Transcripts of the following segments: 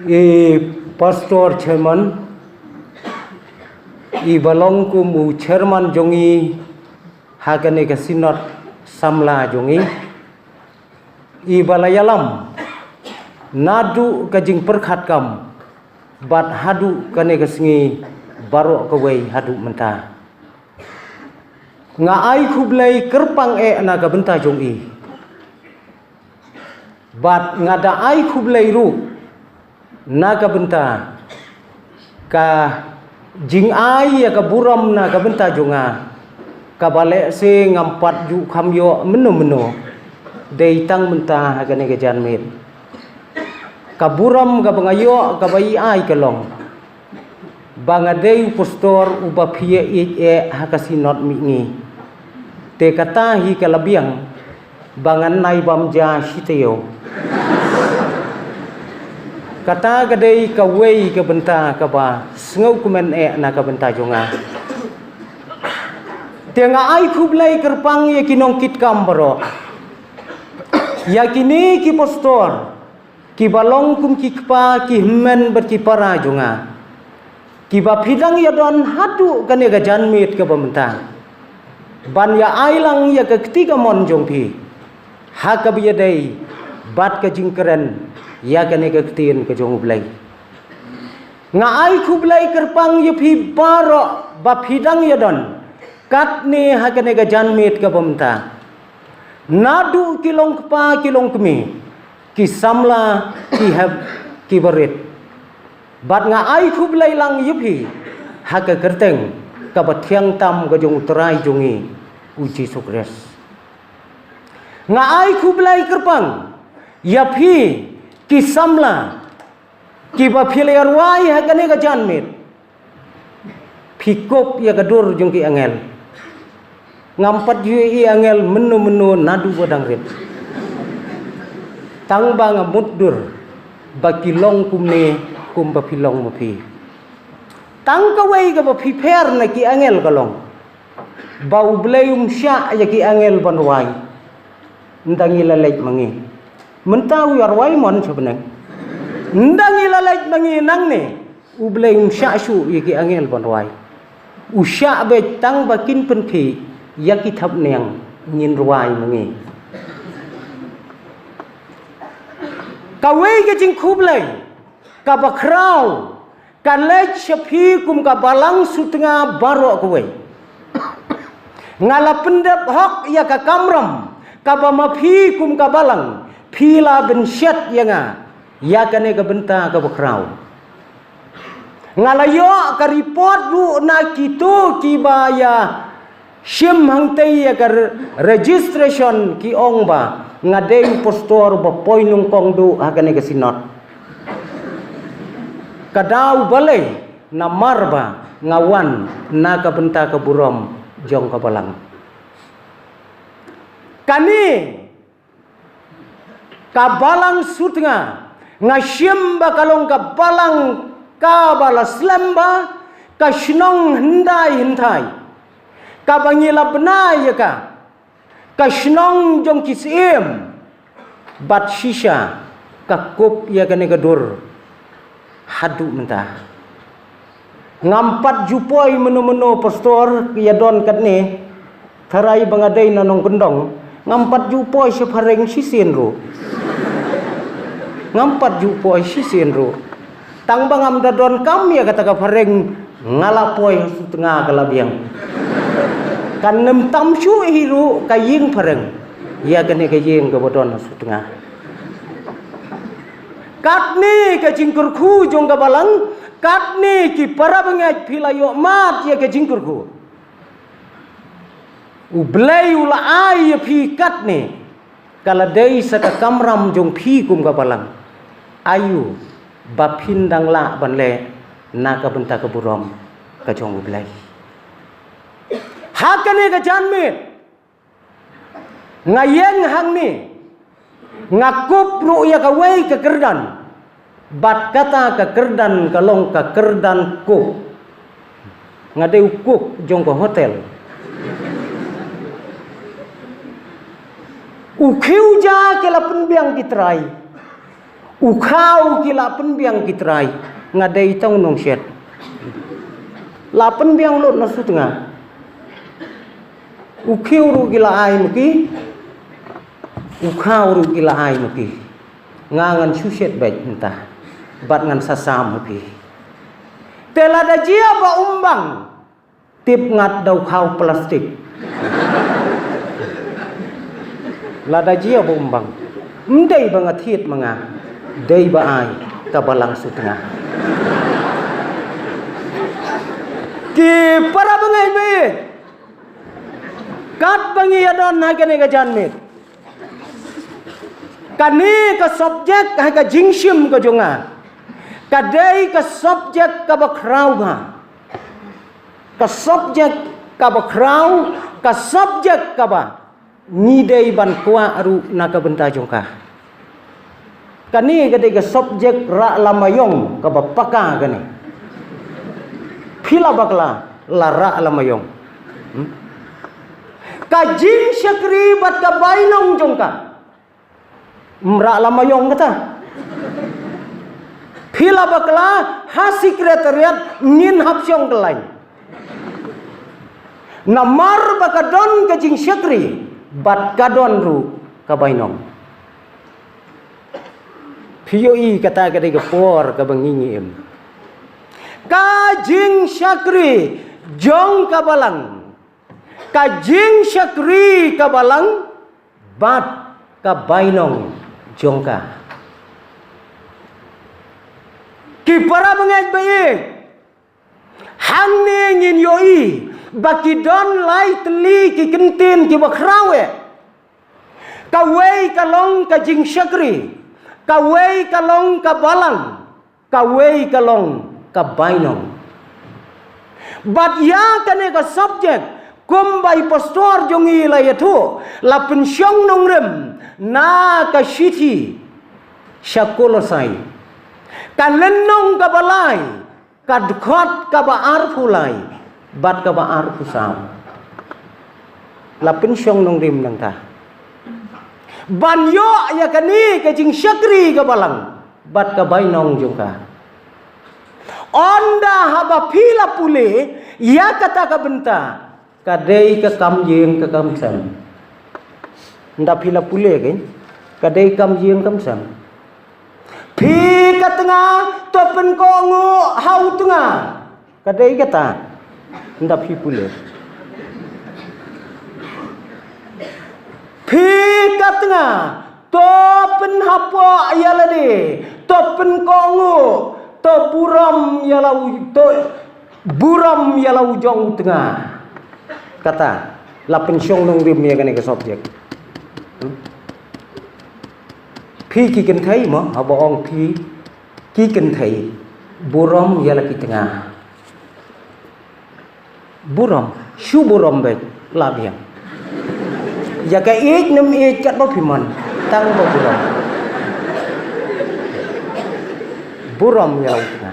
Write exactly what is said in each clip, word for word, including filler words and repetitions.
I Pastor Chairman, i ba long kum u Chairman jong i ha kane ka Synod samla jong i, i ba la ïalam naduh ka jingpyrkhat kam bad haduh kane ka sngi baroh kawei haduh mynta. Nga ai khublei kyrpang eh na ka bynta jong i. Bad nga da ai khublei ruh na ka bynta ka jingai ïa ka burom na ka bynta jong nga, kaba lehse ngam pat ju kham ïoh mynno mynno, dei tang mynta ha kane ka janmiet. Ka burom kaba nga ïoh kaba i ai ka long ba nga dei u pastor uba phi ïeit eh ha ka Synod mihngi. Te kata hi ka la biang ba ngan nai bam ja shi taïew. Kata ka dei kawei ka bynta kaba sngewkmen eh na ka bynta jong nga. Te nga ai khublei kyrpang ïa ki nongkitkam baroh, ïa kine ki pastor kiba long kum ki kpa ki hynmen bad ki para jong nga, kiba phi dang ïadon haduh kane ka janmiet kaba mynta ban ïa ai lang ïa ka kti kamon jong phi ha kaba ïadei bad ka jingkren ïa kane ka ktien ka jong U Blei. Nga ai khublei kyrpang ïa phi baroh ba phi dang ïadon katne ha kane ka janmiet kaba mynta, naduh ki long kpa ki long kmie, ki samla, ki hep, ki barit. Bad nga ai khublei lang ïa phi ha ka kyrteng kaba thiang tam ka jong U Trai jong ngi U Jisu Khrist. Nga ai khublei kyrpang ïa phi ki samla kiba phi la ïa rwai ha kane ka janmiet. Phi kup ïa ka dur jong ki angel. Ngam pat ju ïohi angel mynno mynno naduh ba dang rit. Tang ba nga mutdur ba ki long kumne kumba phi long ma phi. Tang kawei kaba phi pher na ki angel ka long ba U Blei um shah ïa ki angel ban rwai. Ynda ngi la leit ma ngi, mynta u ïa rwai mon sha bneng. Ynda ngi la leit ma ngi nangne, U Blei um shah shuh ïa ki angel ban rwai. U shah beit tang ba kin pynkhih ïa ki thapniang ngin rwai ma ngi. Kawei ka jingkhublei kaba khraw ka leit sha phi kum ka Balang Sutnga baroh kawei. Nga la pyndep hok ïa ka kamram kaba ma phi kum ka Balang phi la bynshet ïa nga ïa kane ka bynta kaba khraw. Nga la ïoh ka report ruh na kito kiba ïa shim hangtei ïa ka re-, registration, ki ong ba nga dei u pastor ba poi nyngkong duh ha kane ka Synod. Ka daw balei? Namar ba nga wan na ka bynta ka burom jong ka Balang. Kane ka Balang Sutnga nga shim ba ka long ka Balang kaba la slem bha, ka shnong hyndai hynthai kaba ngi la bna ïa ka, ka shnong jong ki syiem bad shisha ka kup ïa kane ka dur haduh mynta. Ngam pat ju poi mynno mynno pastor ïa don katne. Tharai ba nga dei na nongkyndong, ngam pat ju poi sha phareng shisien ruh. Ngam pat ju poi shisien ruh. Tang ba ngam da don kam ïa kata ka phareng, nga la poi ha Sutnga ka la biang. Kan nym tam shuh hi ruh ka ïing phareng ïa kane ka ïing kaba don ha Sutnga. Katne ka jingkyrkhu jong ka Balang, katne ki para bangeit phi la ïoh mad ïa ka jingkyrkhu. U Blei u la ai ïa phi katne, ka la dei sa ka kamram jong phi kum ka Balang. Ayu ba phin dang lah ban leh na ka bynta ka burom ka jong U Blei. Ha kane ka janmiet nga ïeng hangne, nga kup ruh ïa kawei ka kyrdan. Bad kata ka kyrdan ka long ka kyrdan cook. Nga dei u cook jong ka hotel. U khiew ja ki la pynbiang ki trai. U khaw ki la pynbiang ki trai, nga dei tang nongsiat. La pynbiang lut na sut nga. U khiew ruh ki la ai ma ki. U khaw ruh ki la ai ma ki. Nga ngan shu siat beit mynta. Bad ngan sa sam ma ki. Te lada jia ba um bang. Tip ngat da u khaw plastik. Lada jia ba um bang. Ym dei ba nga thied ma nga. Dei ba ai ka balang sut nga. Ki para bangeit baieit. Katba ngi ïa don ha kane ka janmiet. Kane ka subject ha ka jingshim ka jong nga. Ka dei ka subject kaba khraw bha. Ka subject kaba khraw, ka subject kaba ngi dei ban kwah ruh na ka bynta jong ka. Kane ka dei ka subject rah lama ïong kaba paka kane. Phi la bakla la rah lama ïong. Hmm? Ka jingshakri bad ka bainong jong ka. Ym rah lama ïong kata. Phi la bakla ha secretariat ngin hap shong kyllain. Namar ba ka don ka jingshakri bad ka don ruh ka bainong. Phi ïohi kata ka dei ka por kaba ngi ngi im. Ka jingshakri jong ka balang. Ka jingshakri ka balang bad ka bainong jong ka. Ki para bangeit baieit. Hangne ngin ïohi ba ki don lai tylli ki kyntien kiba khraw eh. Kawei ka long ka jingshakri, kawei ka long ka balang, kawei ka long ka bainong. Bad ïa kane ka subject kumba i pastor jong ngi la ïathuh, la pynshong nongrim na ka shithi sha Kolosai, ka lynnong kaba lai, ka dkhot kaba arphew lai bad kaba arphew saw. La pynshong nongrim nangta ban ïoh ïa kane ka jingshakri ka balang bad ka bainong jong ka. Ynda haba phi la pule ïa kata ka bynta, ka dei ka kam ïing ka kam sem. Ynda phi la pule, ka dei kam ïing kam sem. Phi ka tnga, to pynkohnguh ha u tnga. Ka dei kata. Ynda phi pule. Phi ka tnga, to pynhapoh ïa lade, to pynkohnguh, to burom ïa la u, to burom ïa la u jong u tnga. Kata, la pynshong nongrim ïa kane ka subject. Hmm? Phi ki kynthei mo, haba ong phi ki kynthei, burom ïa la ki tnga. Burom, shu burom beit, la biang. Ïa ka ïeit nem ïeit katba phi mon, tang ba burom. Burom ïa la u tnga.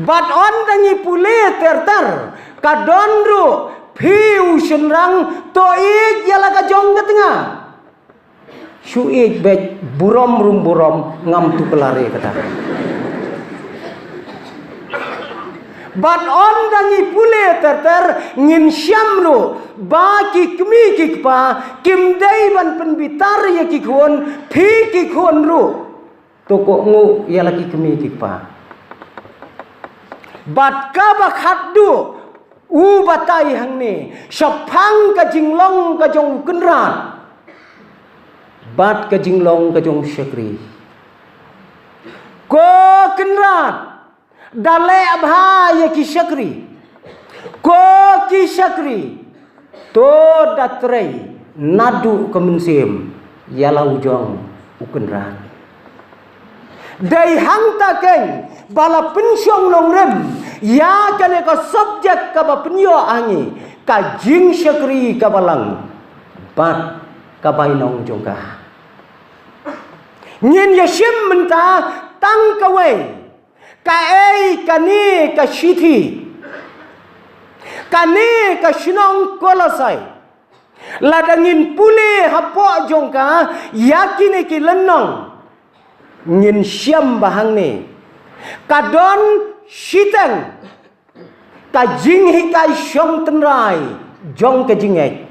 Bad ynda ngi pule ter ter, ka don ruh phi u shynrang, to ïeit ïa la ka jong ka tnga. Shu ïeit beit, burom ruh ym burom, ngam tuklar ïa kata. Bad ynda ngi pule ter ter, ngin shem ruh ba ki kmie ki kpa kim dei ban pynbitar ïa ki khun, phi ki khun ruh to kohnguh ïa la ki kmie ki kpa. Bad kaba khatduh u batai hangne shaphang ka jinglong ka jong u kynrad bad ka jinglong ka jong u shakri. Ko kynrad, da leh bha ïa ki shakri. Ko ki shakri, to da trei naduh ka mynsiem ïa la u jong u kynrad. Dei hangta keiñ ba la pynshong nongrim ïa kane ka subject kaba pynïoh ha ngi, ka jingshakri ka balang bad ka bainong jong ka. Ngin ïa shim mynta tang kawei. Kaei kane ka shithi, kane ka shnong Kolosai? Lada ngin pule hapoh jong ka ïa kine ki lynnong, Ngin shem ba hangne ka don shiteng ka jinghikai shong tynrai jong ka jingngeit,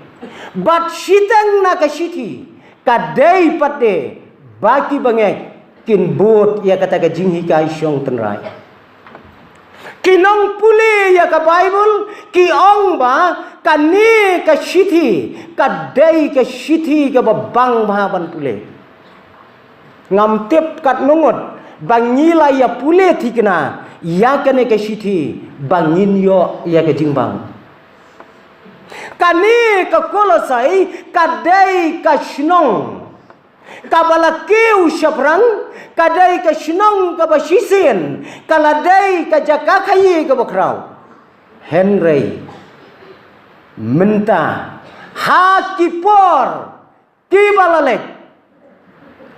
bad shiteng na ka shithi ka dei pat de ba ki bangeit kin bud ïa kata ka jinghikai shong tynrai. Ki nongpule ïa ka Baibl ki ong ba kane ka shithi ka dei ka shithi kaba bang bha ban pule. Ngam tip katno ngut ba ngi la ïa pule thikna ïa kane ka shithi ba ngin ïoh ïa ka jingbang. Kane ka Kolosai ka dei ka shnong kaba la kiew shaphrang, ka dei ka shnong kaba shisien, ka la dei ka jaka khaïi kaba khraw. Hynrei mynta ha ki por kiba la leit,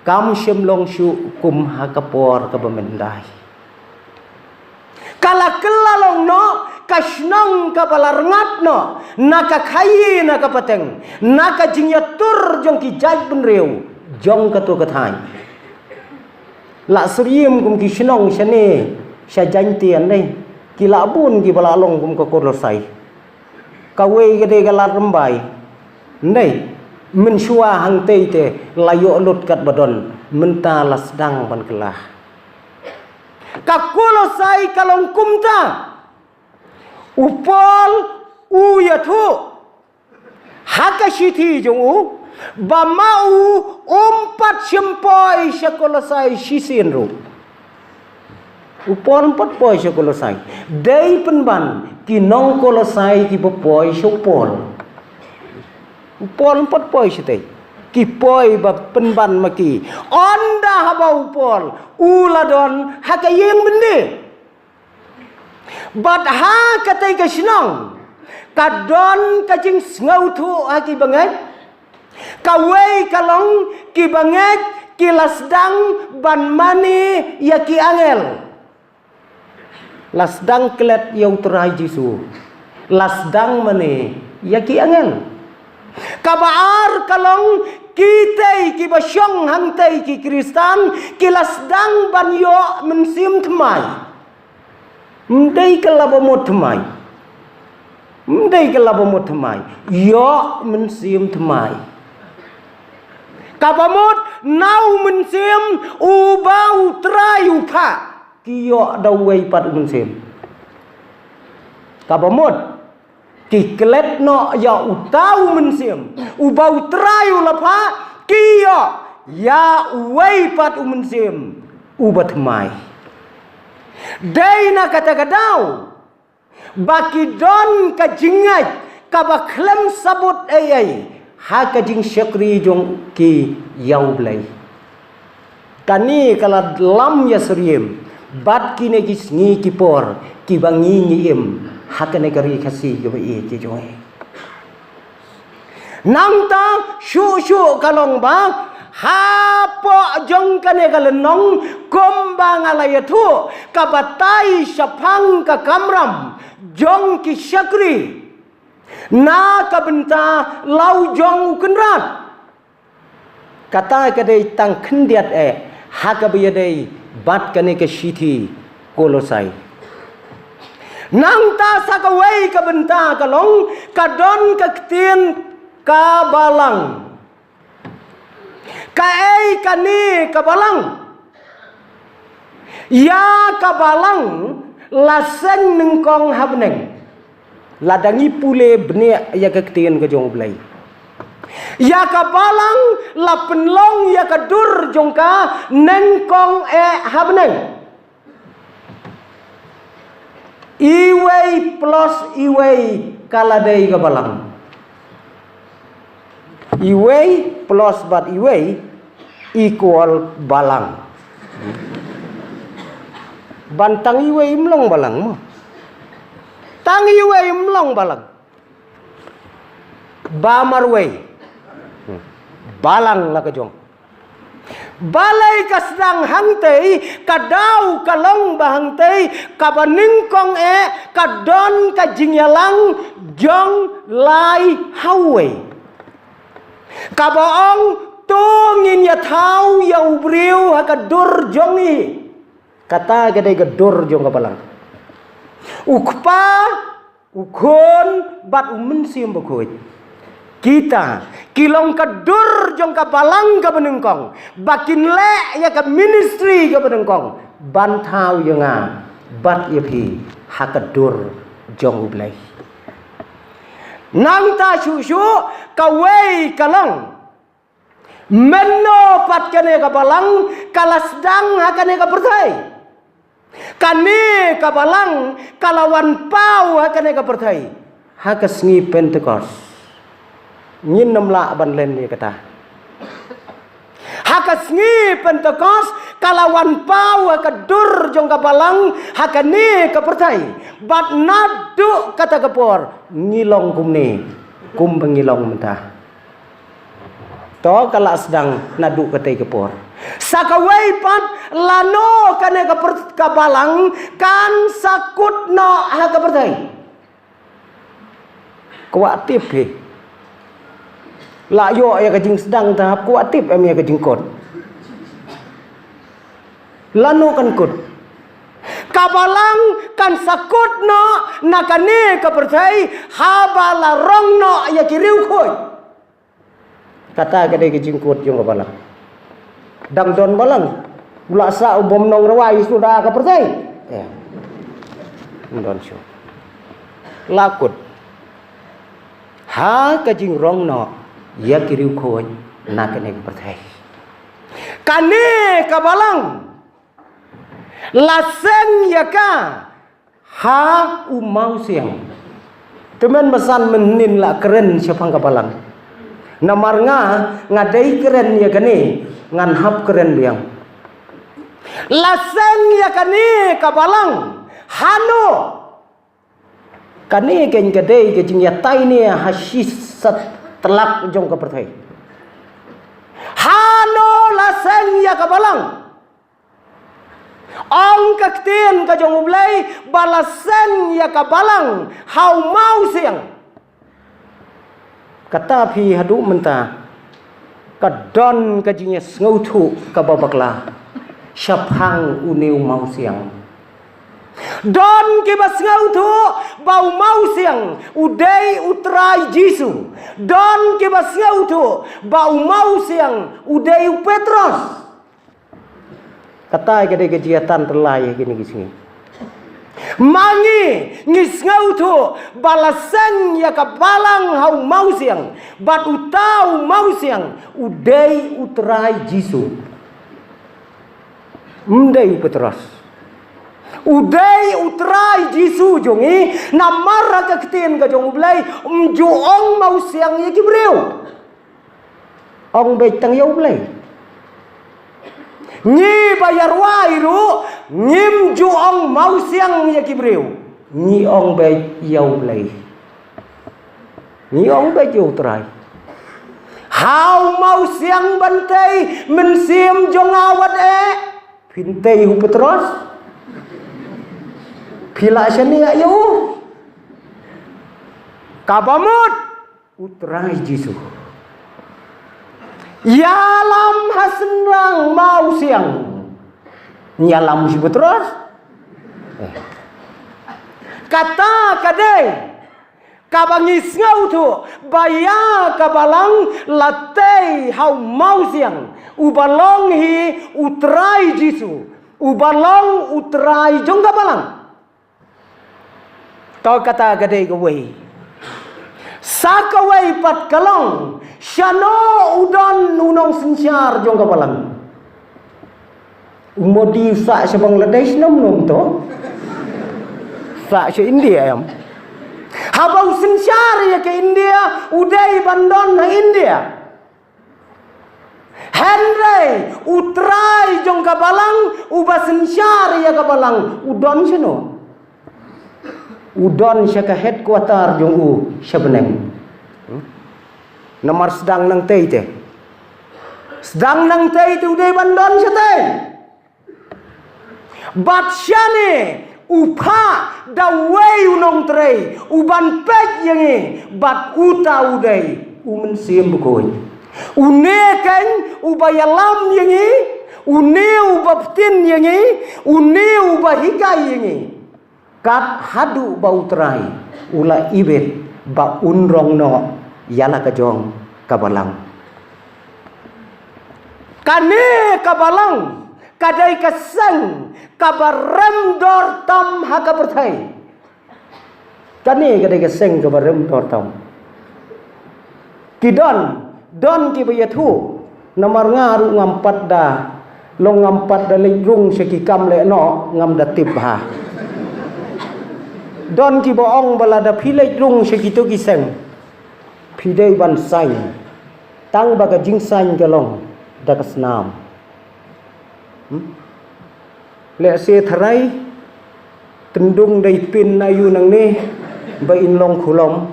kam shym long shuh kum ha ka por kaba mynta. Ka la kylla long noh ka shnong kaba la rngat noh na ka khaïi na ka pateng, na ka jingïatur jong ki jaitbynriew jong kato ka thaiñ. La syriem kum ki shnong shane sha Jaiñtia, ndei, ki la bun kiba la long kum ka Kolosai. Kawei ka dei ka Lad Rymbai, ndei, mynshuwa hangtei te la ïoh lut katba don, mynta la sdang ban kylla. Ka Kolosai ka long kumta. U Paul u ïathuh ha ka shithi jong u ba ma u um pat shym poi sha Kolosai shisien ruh. U Paul um pat poi sha Kolosai. Dei pynban ki nong Kolosai kiba poi sha u Paul. U Paul um pat poi shatei. Ki poi ba pynban ma ki. Ynda haba u Paul u la don ha ka ïing byndi. Bad ha katei ka shnong ka don ka jingsngewthuh ha ki bangeit. Kawei ka long ki bangeit ki la sdang ban mane ïa ki angel. La sdang klet ïa u Trai Jisu. La sdang mane ïa ki angel. Kaba ar ka long kitei kiba shong hangtei ki Khristan ki la sdang ban ïoh mynsiem thymmai. Ym dei ka la ba mut thymmai. Ym dei ka la ba mut thymmai. Ïoh mynsiem thymmai. Kaba mut na u mynsiem uba u Trai u phah, ki ïoh da uwei pat u mynsiem. Kaba mut ki klet noh ïa uta u mynsiem uba u Trai u la phah, ki ïoh ïa uwei pat u mynsiem uba thymmai. Dei na kata ka daw ba ki don ka jingngeit kaba khlem sabut ei ei ha ka jingshakri jong ki ïa U Blei. Kane ka la lam ïa syriem bad kine ki sngi ki por kiba ngi ngi im ha kane ka ri Khasi kaba ïeit jong ngi. Nangta shuh shuh ka long ba hapoh jong kane ka lynnong kumba nga la ïathuh, ka batai shaphang ka kamram jong ki shakri na ka bynta la u jong u Kynrad. Kata ka dei tang khyndiat eh ha kaba ïadei bad kane ka shithi Kolosai. Nangta sa kawei ka bynta ka long ka don ka ktien ka balang. Kaei kane ka balang? Ïa ka balang la seng nyngkong ha bneng. Lada ngi pule bniah ïa ka ktien ka jong U Blei, ïa ka balang la pynlong ïa ka dur jong ka nyngkong eh ha bneng. Iwei plus iwei ka la dei ka balang. Iwei plus bad iwei equal balang. Ban tang iwei ym long balang mo. Tang iwei ym long balang. Ba marwei balang la ka jong. Balei ka sdang hangtei, ka daw ka long ba hangtei, kaba nyngkong eh ka don ka jingïalang jong lai ha uwei. Kaba ong To ngin ïa thaw ïa u briew ha ka dur jong ngi. Kata ka dei ka dur jong ka balang. U Kpa, u Khun, bad u Mynsiem Bakhuid. Kita ki long ka dur jong ka balang kaba nyngkong, ba kin leh ïa ka ministry kaba nyngkong, ban thaw ïa nga bad ïa phi ha ka dur jong U Blei. Nangta shuh shuh, kawei ka long, mynno pat kane ka balang ka la sdang ha kane ka pyrthei? Kane ka balang ka la wan paw ha kane ka pyrthei ha ka sngi Pentekost. Ngin nym lah ban len ïa kata. Ha ka sngi Pentekost ka la wan paw ha ka dur jong ka balang ha kane ka pyrthei. Bad naduh kata ka por ngi long kumne, kumba ngi long mynta. To ka la sdang naduh katei ka por. Sa kawei pat, lano kane ka per-, ka balang kan sa kut noh ha ka pyrthei? Kwah tip hi. La ïoh ïa ka jingsdang te hap kwah tip em ïa ka jingkut. Lano kan kut? Ka balang kan sa kut noh na kane ka pyrthei haba la rong noh ïa ki riewkhuid. Kata ka dei ka jingkut jong ka balang. Dang don balang u la sah u bym nongrwai suda ka pyrthei. Eh. Don shuh. La kut. Ha ka jingrong noh ïa ki riewkhuid na kane ka pyrthei. Kane ka balang la seng ïa ka ha u mawsiang. Te mynba san mynhynnin la kren shaphang ka balang. Namar nga, nga dei kren ïa kane, ngan hap kren biang. La seng ïa kane ka balang hano? Kane keiñ ka dei ka jingïatai ne ha shi satlak jong ka pyrthei. Hano la seng ïa ka balang? Ong ka ktien ka jong U Blei ba la seng ïa ka balang ha u mawsiang. Kata phi haduh mynta ka don ka jingïasngewthuh kaba bakla shaphang une u mawsiang. Don kiba sngewthuh ba u mawsiang u dei U Trai Jisu. Don kiba sngewthuh ba u mawsiang u dei u Petros. Kata ka dei ka jingïatai tyllai ha kine ki sngi. Ma ngi, ngi sngewthuh ba la seng ïa ka balang ha u mawsiang, bad uta u mawsiang u dei U Trai Jisu. Ym dei u Petros. U dei U Trai Jisu jong ngi, namar ha ka ktien ka jong U Blei, ym ju ong mawsiang ïa ki briew. Ong beit tang ïa U Blei. Ngi ba ïa rwai ruh, ngim ju ong mawsiang ïa ki briew. Ngi ong beit ïa U Blei. Ngi ong beit ïa U Trai. Ha u mawsiang ban tei mynsiem jong nga wat eh? Phin tei u Petros? Phi lah shaniah ïa u? Kaba mut U Trai Jisu. Ïalam ha shynrang mawsiang. Ïalam sha Petros. Eh. Kata ka dei kaba ngi sngewthuh ba ïa ka balang la tei ha u mawsiang uba long hi U Trai Jisu, uba long U Trai jong ka balang. To kata ka dei kawei. Sa kawei pat ka long, shano u don u nongsynshar jong ka balang? U Modi u sah sha Bangladesh, nom nom to. Sah sha India em. Haba u synshar ïa ka India, u dei ban don ha India. Hynrei U Trai jong ka balang, uba synshar ïa ka balang, u don shano? U don sha ka headquarter jong u sha bneng. Namar sdang nangtei te. Sdang nangtei te u dei ban don shatei. Bad shane u phah da uwei u nongtrei u ban peit ïa ngi, bad uta u dei U Mynsiem Bakhuid. Une keiñ uba ïalam ïa ngi, une uba btin ïa ngi, une uba hikai ïa ngi. Kat haduh ba U Trai u la ibit ba un rong noh ïa la ka jong ka balang. Kane ka balang ka dei ka seng kaba rem dor tam ha ka pyrthei. Kane ka dei ka seng kaba rem dor tam. Ki don, don kiba ïathuh, namar nga ruh ngam pat da, long ngam pat da leit rung sha ki kam leh noh, ngam da tip ha. Don kiba ong ba lada phi leit rung sha kito ki seng, phi dei ban sign, tang ba ka jingsang ka long da ka snam. Hmm? Lehse tharai, tyndung dei pin aïu nangne, ba in long khulom,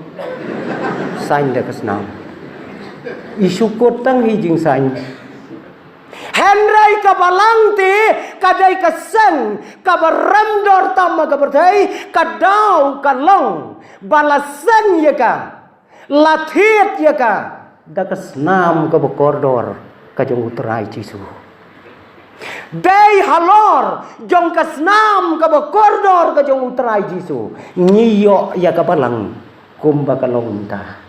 sign da ka snam. I shu kut tang hi jingsang. Hynrei ka balang te, ka dei ka seng kaba rem dor tam ha ka pyrthei, ka daw ka long ba la seng ïa ka, la thied ïa ka da ka snam kaba kordor ka jong U Trai Jisu. Dei halor jong ka snam kaba kordor ka jong U Trai Jisu ngi ïoh ïa ka balang kumba ka long mynta.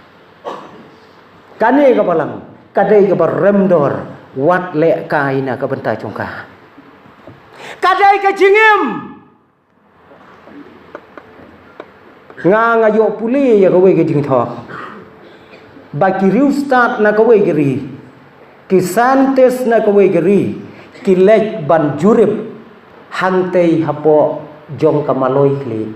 Kane ka balang ka dei kaba rem dor, wat leh kai na ka bynta jong ka. Ka dei ka jingim. Nga, nga ïoh pule ïa kawei ka jingthoh ba ki riewstad na kawei ka ri, ki scientist na kawei ka ri, ki leit ban jurip hangtei hapoh jong ka maloi khlieh.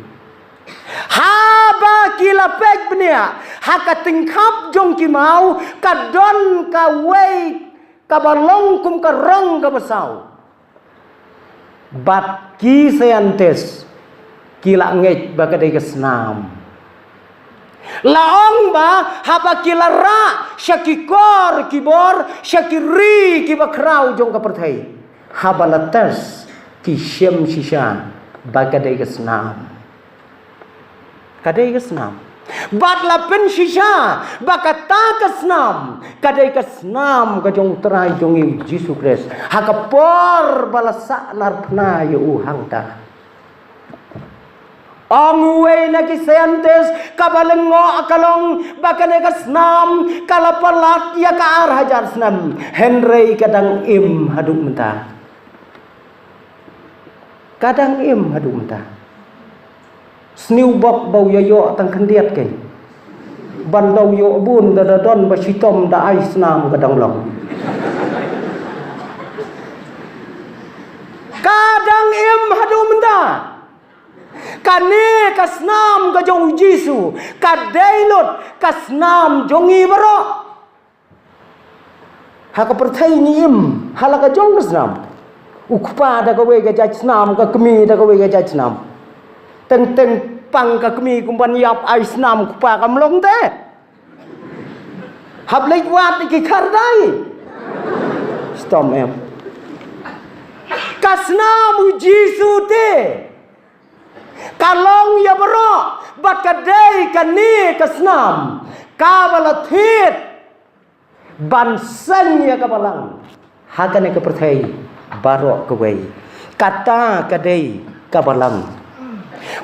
Haba ki la peit bniah ha ka tyngkhap jong ki maw, ka don kawei kaba long kum ka rong kaba saw. Bad ki scientist ki la ngeit ba ka dei ka snam. La ong ba haba ki la rah sha ki kor ki bor, sha ki ri kiba khraw jong ka pyrthei, haba la test, ki shem shisha ba ka dei ka snam. Ka dei ka snam. Bad la pynshisha ba kata ka snam ka dei ka snam ka jong U Trai jong ngi Jisu Khrist, ha ka por ba la sahnarphna ïa u hangta. Ong uwei na ki scientist, kaba lyngngoh ka long ba kane ka snam ka la palat ïa ka ar hajar snem, hynrei ka dang im haduh mynta. Ka dang im haduh mynta. Sniew bok ba u ïa ïoh tang khyndiat keiñ. Ban da u ïoh bun da, da don ba shitom da ai snam ka dang long. Ka dang im haduh mynta. Kane ka snam ka jong u Jisu ka dei lut ka snam jong ngi baroh. Ha ka pyrthei ngi im ha la ka jong ka snam. U kpa da kawei ka jait snam, ka kmie da kawei ka jait snam. Teng teng pang ka kmie kum ban ïap ai snam, u kpa kam long te. Hap leit wad ki khar dai. Stom em. Ka snam u Jisu te ka long ïa baroh, bad ka dei kane ka snam kaba la thied ban seng ïa ka balang ha kane ka pyrthei baroh kawei. Kata ka dei ka balang.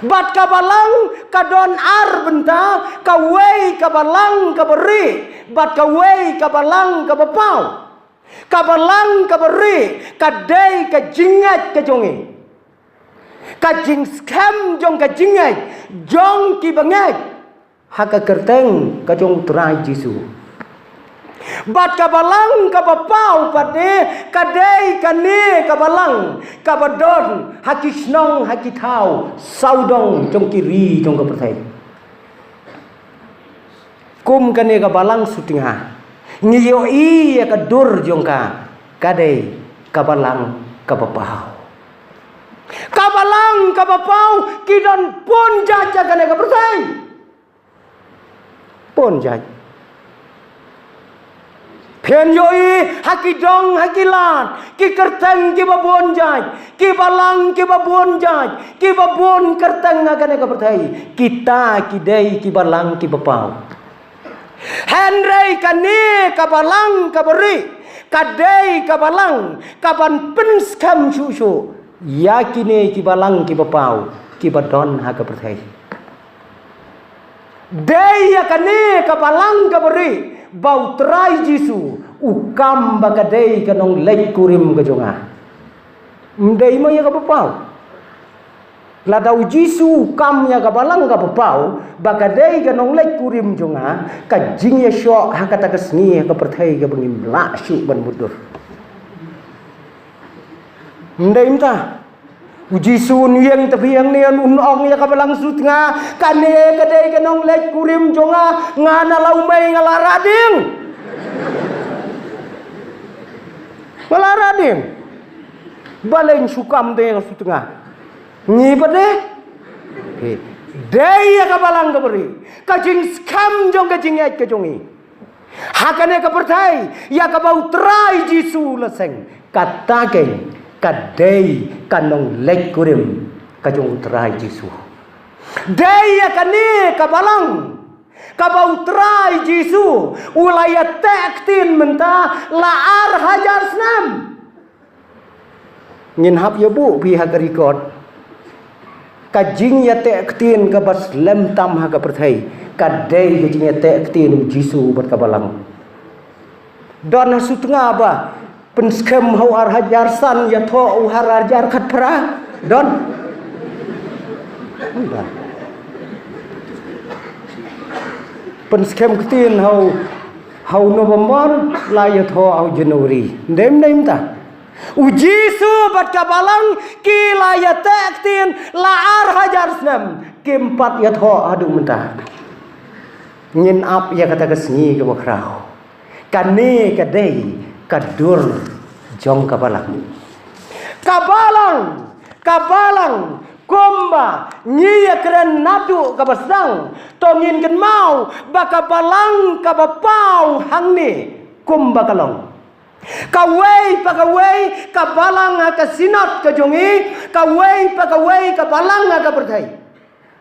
Bad ka balang ka don ar bynta, kawei ka balang kaba rieh, bad kawei ka balang kaba paw. Ka balang kaba rieh ka dei ka jingngeit ka jong ngi. Ka jingskhem jong ka jingngeit jong kiba ngeit ha ka kyrteng ka jong u Trai Jisu. Bad ka balang kaba paw pat de ka dei kane ka balang kaba don ha ki shnong ha ki thaw sawdong jong ki ri jong ka pyrthei. Kum kane ka balang Sutnga, ngi ïohi ïa ka dur jong ka, ka dei ka balang kaba paw. Ka balang kaba paw ki don pun jait ha kane ka pyrthei. Pun jait. Phin ïohi ha ki dong ha ki lad, ki kyrteng kiba bun jait, ki balang kiba bun jait, kiba bun kyrteng ha kane ka pyrthei. Kita ki dei ki balang kiba paw. Hynrei kane ka balang kaba rieh ka dei ka balang kaban pynskhem shuh shuh ïa kine ki balang kiba paw kiba don ha ka pyrthei. Dei ïa kane ka balang kaba rieh ba U Trai Jisu u kam ba ka dei ka nongleit kurim ka jong nga. Ym dei mo ïa kaba paw. Lada U Jisu u kam ïa ka balang kaba paw ba ka dei ka nongleit kurim jong nga, ka jingïashoh ha kata ka sngi ha ka pyrthei kaba ngim lah shuh ban mutdur. Ym dei mynta. U Jisu un ïeng te phi hangne un ong ïa ka balang sutnga, kane ka dei ka nongleit kurim jong nga, nga na la u mei nga la rah dieng. Nga la rah dieng. Balei shu kam te ïa ka sutnga? Ngi pat de. Dei ïa ka balang kaba rieh ka jingskhem jong ka jingïeit ka jong ngi ha kane ka pyrthei ïa kaba U Trai Jisu la seng. Kata keiñ ka dei ka nongleit kurim ka jong U Trai Jisu. Dei ïa kane ka balang kaba U Trai Jisu u la ïateh ktien mynta la ar hajar snem. Ngin hap ïa buh phi ha ka record. Ka jingïateh ktien kaba slem tam ha ka pyrthei ka dei ka jingïateh ktien U Jisu bad ka balang. Don ha sutnga ba pynskhem ha u ar hajar san ïathoh u ar hajar khatphra? Don. Don. Pynskhem ktien ha u, ha u November la ïathoh ha u January. Ym dei mynta. U Jisu bad ka balang ki la ïateh ktien la ar hajar snem, kim pat ïathoh haduh mynta. Ngin ap ïa kata ka sngi kaba khraw. Kane ka dei ka dur jong ka balang. Ka balang, ka balang, kumba ngi ïakren naduh kaba sdang, to ngin kynmaw ba ka balang kaba paw hangne kumba ka long. Kawei pa kawei ka balang ha ka synod ka jong ngi, kawei pa kawei ka balang ha ka pyrthei.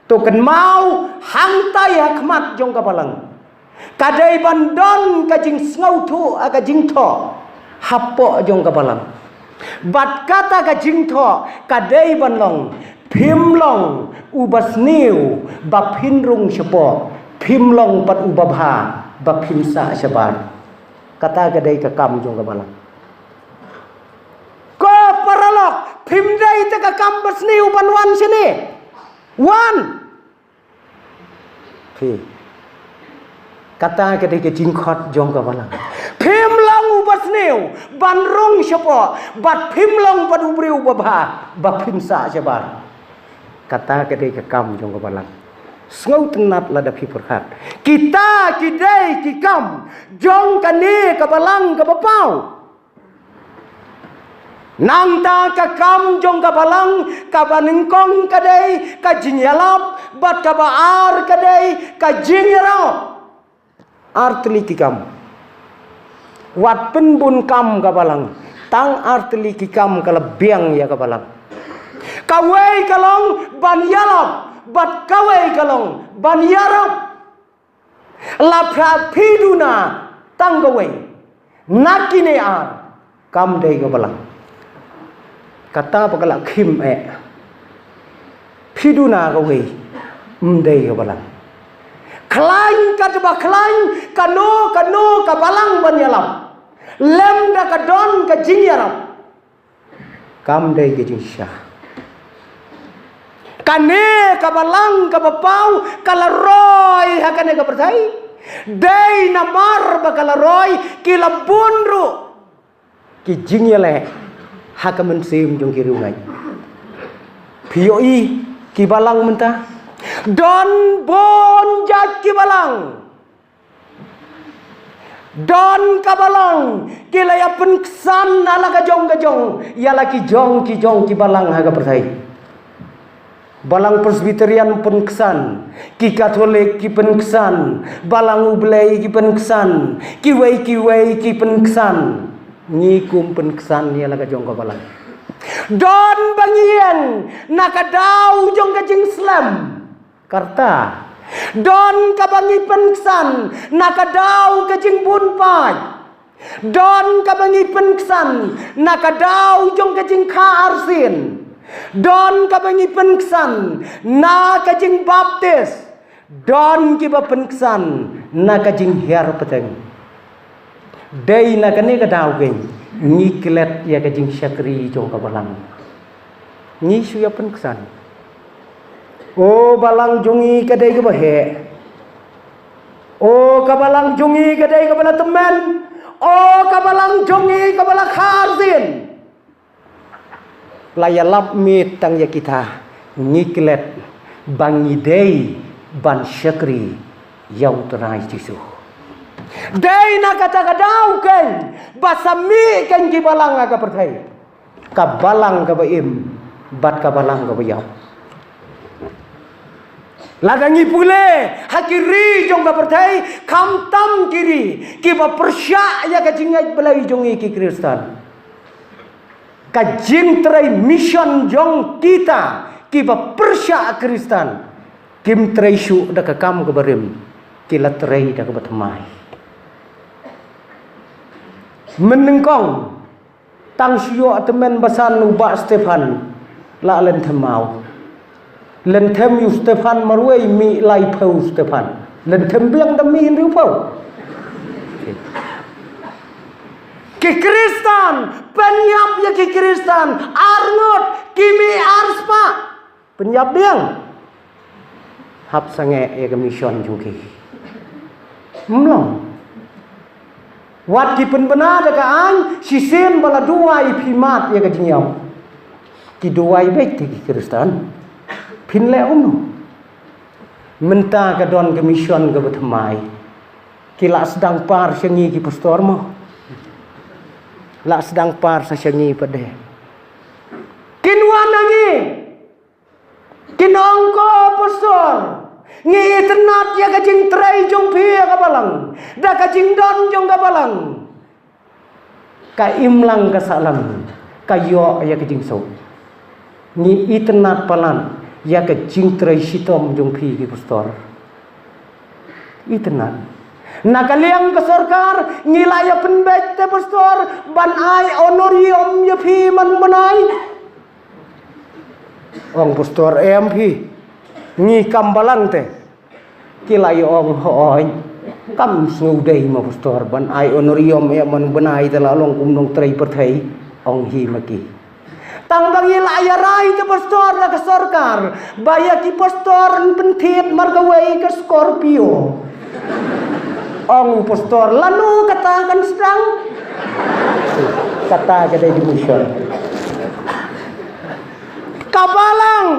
To kynmaw hangtai ha khmat jong ka balang. Ka dei ban don ka jingsngewthuh ha ka jingthoh hapoh jong ka balang. Bad kata ka jingthoh ka dei ban long, phim long uba sniew ba phin rung shapoh, phim long pat uba bha ba phin sah shabar. Kata ka dei ka kam jong ka balang. Ko paralok, phim dei te ka kam ba sniew ban wan shane. Wan. Phi. Kata ka dei ka jingkhot jong ka balang. Phim long uba sniew ban rung shapoh, bad phim long bad u briew uba bha ba phin sah shabar. Kata ka dei ka kam jong ka balang. Sngewtynnat lada phi pyrkhat. Kita ki dei ki kam jong kane ka balang kaba paw. Nangta ka kam jong ka balang kaba nyngkong ka dei ka jingïalap, bad kaba ar ka dei ka jingïarap. Ar tylli ki kam. Wat pynbun kam ka balang, tang ar tylli ki kam ka la biang ïa ka balang. Kawei ka long ban ïalap, bad kawei ka long ban ïarap. La phi duna tang kawei na kine ar, kam dei ka balang. Kata ba ka la khim eh. Phi duna kawei, ym dei ka balang. Khlaiñ katba khlaiñ kano kano ka balang ban ïalap, lymda ka don ka jingïarap, kam dei ka jingshisha. Kane ka balang kaba paw ka la roi ha kane ka pyrthei. Dei namar ba ka la roi ki la bun ruh ki jingïaleh ha ka mynsiem jong ki riewngeit. Phi ïohi ki balang mynta, don bun jait ki balang. Don ka balang ki la ïa pynksan ha la ka jong ka jong ïa la ki jong ki jong ki balang ha ka pyrthei. Balang Presbyterian pynksan, ki Katholik ki pynksan, balang U Blei ki pynksan, kiwei kiwei ki pynksan. Ngi kum pynksan ïa la ka jong ka balang. Don ba ngi ïeng na ka daw jong ka jingslem. Kata Don kaba ngi pynksan na ka daw ka jingbun paid. Don kaba ngi pynksan na ka daw jong ka jingkha arsien. Don kaba ngi pynksan na ka jingbaptis. Don kiba pynksan na ka jinghiar pateng. Dei na kane ka daw keiñ ngi klet ïa ka jingshakri jong ka balang. Ngi shu ïa pynksan. O balang jong ngi ka dei kaba heh. O ka balang jong ngi ka dei kaba la tymmen. O ka balang jong ngi kaba la kha arsien. La ïalap miet tang ïa kita, ngi klet ba ngi dei ban shakri ïa U Trai Jisu. Dei na kata ka daw keiñ ba sa mih keiñ ki balang ha ka pyrthei. Ka balang kaba im bad ka balang kaba ïap. Lada ngi pule ha ki ri jong ka pyrthei, khamtam ki ri kiba pyrshah ïa ka jingngeit Blei jong ngi ki Khristan. Ka jingtrei mission jong kita kiba pyrshah Khristan kim trei shuh da ka kam kaba rim, ki la trei da kaba thymmai. Mynnyngkong tang shu ïoh tymmen basan u Bah Stephan la lynthem maw. Lynthem ïa u Stephan marwei, mih laiphew u Stephan. Lynthem biang da mih hynriewphew. Ki Khristan, pynïap ïa ki Khristan ar ngut, ki mih ar spah. Pynïap biang. Hap sangeh ïa ka mission jong ki. Ym long. Wat ki pynbna da ka aiñ, shisien ba la duwai phi mad ïa ka jingïap. Ki duwai beit te ki Khristan. Phin leh kumno? Mynta ka don ka mission kaba thymmai. Ki la sdang par sha ngi ki pastor mo. La sdang par sa sha ngi pat de. Kin wan na ngi. Kin ong ko pastor, ngi itynnad ïa ka jingtrei jong phi ïa ka balang, da ka jingdon jong ka balang. Ka imlang ka sahlang, ka ïoh ïa ka jingsuk. Ngi itynnad palat ïa ka jingtrei shitom jong phi ki pastor. Itynnad. Na ka liang ka sorkar, ngi la ïa pynbeit te pastor ban ai honorarium ïa phi man bnai. Ong pastor, em phi, ngi kam balang te. Ki la ïa ong, hooid, kam sngewdei ma pastor ban ai honorarium ïa man bnai te la long kum nongtrei pyrthei. Ong hi ma ki. Tang ba ngi la ïa rai te pastor da ka sorkar ba ïa ki pastor yn pynthied mar kawei ka Scorpio. Ong u pastor, lano kata kan sdang? Kata ka dei ka mission. Ka balang,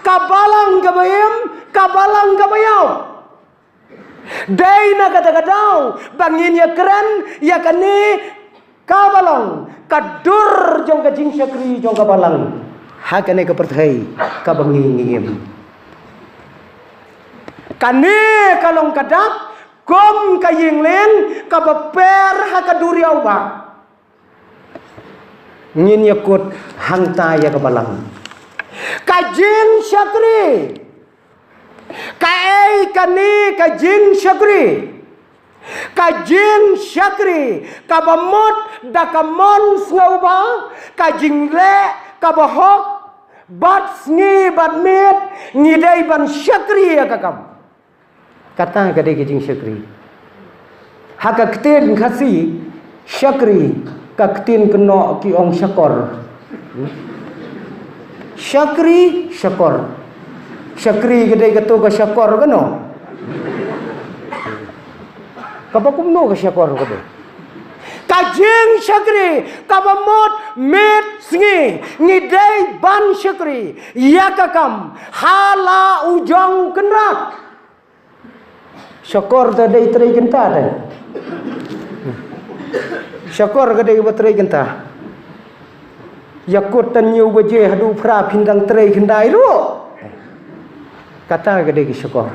ka balang kaba im, ka balang kaba ïap. Dei na kata ka daw ba ngin ïa kren ïa kane kaba long ka dur jong ka jingshakri jong ka balang ha kane ka pyrthei kaba ngi ngi im. Kane ka long ka dak kum ka ïing lieng kaba per ha ka duriaw ba. Ngin ïa kut hangta ïa ka balang. Ka jingshakri. Kaei kane ka jingshakri? Ka jingshakri kaba mut da ka mon sngewbha, ka jingleh kaba hok, bad sngi bad miet ngi dei ban shakri ïa ka kam. Kata ka dei ka jingshakri. Ha ka ktien Khasi, shakri, ka ktien kynnoh ki ong shakor. Shakri, shakor. Shakri ka dei kato ka shakor kano? Kaba kumno ka shakor ka dei? Ka jingshakri kaba mut miet sngi ngi dei ban shakri ïa ka kam ha la u jong u Kynrad. Shakor te dei trei kynta te. Shakor ka dei ba trei kynta. Ïa kut tan hynñiew baje haduh phra phin dang trei khyndai ruh. Kata ka dei ka shakor.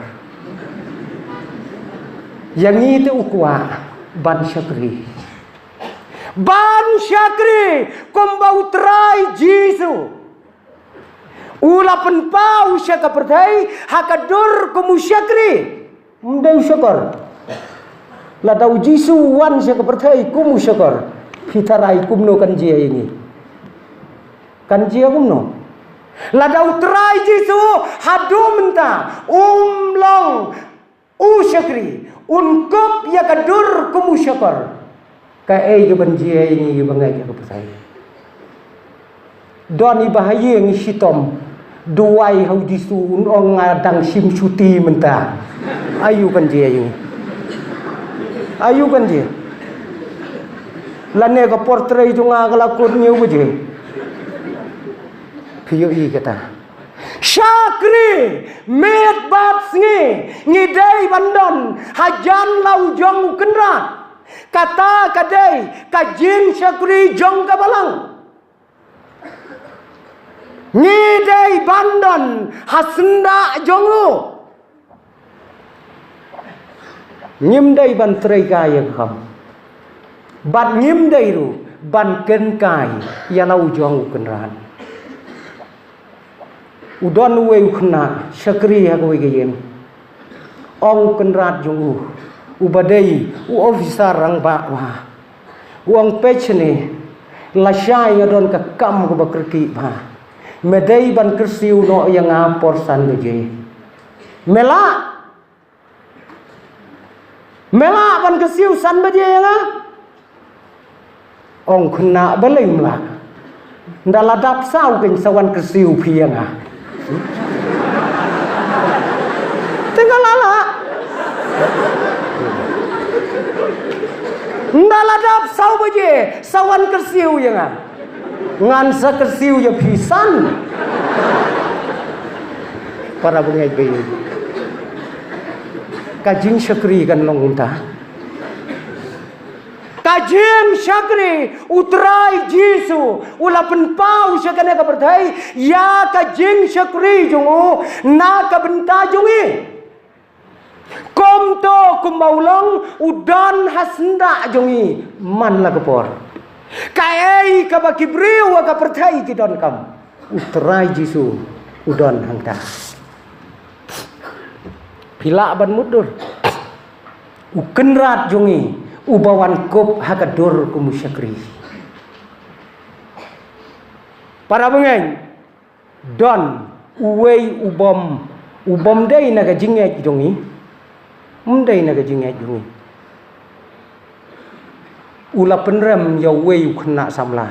Ïa ngi te u kwah ban shakri. Ban shakri kumba u Trai Jisu U la pynpaw sha ka pyrthei ha ka dur kum u shakri. Ym dei u shakor. Lada u Jisu u wan sha ka pyrthei kum u shakor, phi tharai kumno kan jia ïa ngi? Kan jia kumno? Lada u Trai Jisu haduh mynta um long u shakri, un kup ïa ka dur kum u shakor, kaei kaban jia ïa ngi kiba ngeit ïa ka pyrthei? Don i ba ha ïing i shitom, duwai ha u Jisu, un ong nga dang shim shuti mynta. Aïu kan jia ïa ngi? Aïu kan jia? Lane ka por trei jong nga ka la kut, ngi u ba jia? Phi ïohi kata? Shakri, miet bad sngi ngi dei ban don hajan la u jong u Kynrad. Kata ka dei ka jingshakri jong ka Balang. Ngi dei ban don ha syndah jong u. Ngim dei ban trei kai ïa ka kam, bad ngim dei ruh ban kynkai ïa la u jong u Kynrad. U don uwei u khynnah shakri ha kawei ka ïing. Ong u Kynrad jong u, u ba dei u officer rangbah bha, u ong, peit shane, lashai nga don ka kam kaba kyrkieh bha. Me dei ban kyrsiew noh ïa nga por san baje. Me lah? Me lah ban kyrsiew san baje ïa nga? Ong u khynnah, balei ym lah? Ynda la dap saw kein sa wan kyrsiew phi ïa nga. Te nga la lah. Ynda la dap saw baje sa wan kyrsiew ïa nga. Ngan sa kyrsiew ïa phi san. Para bangeit ba ïeit, ka jingshakri kan long kumta. Ka jingshakri, u Trai Jisu u la pynpaw sha kane ka pyrthei ïa ka jingshakri jong u na ka bynta jong ngi. Kumto kumba u long, u don ha syndah jong ngi man la ka por. Kaei kaba ki briew ha ka pyrthei ki donkam, u Trai Jisu u don hangta. Phi lah ban mutdur, u Kynrad jong ngi uba wan kup ha ka dur kum u shakri. Para bangeit, don uwei u bym, u bym dei na ka jingngeit jong ngi. Ym dei na ka jingngeit jong ngi. U la pynrem ïa uwei u khynnah samla.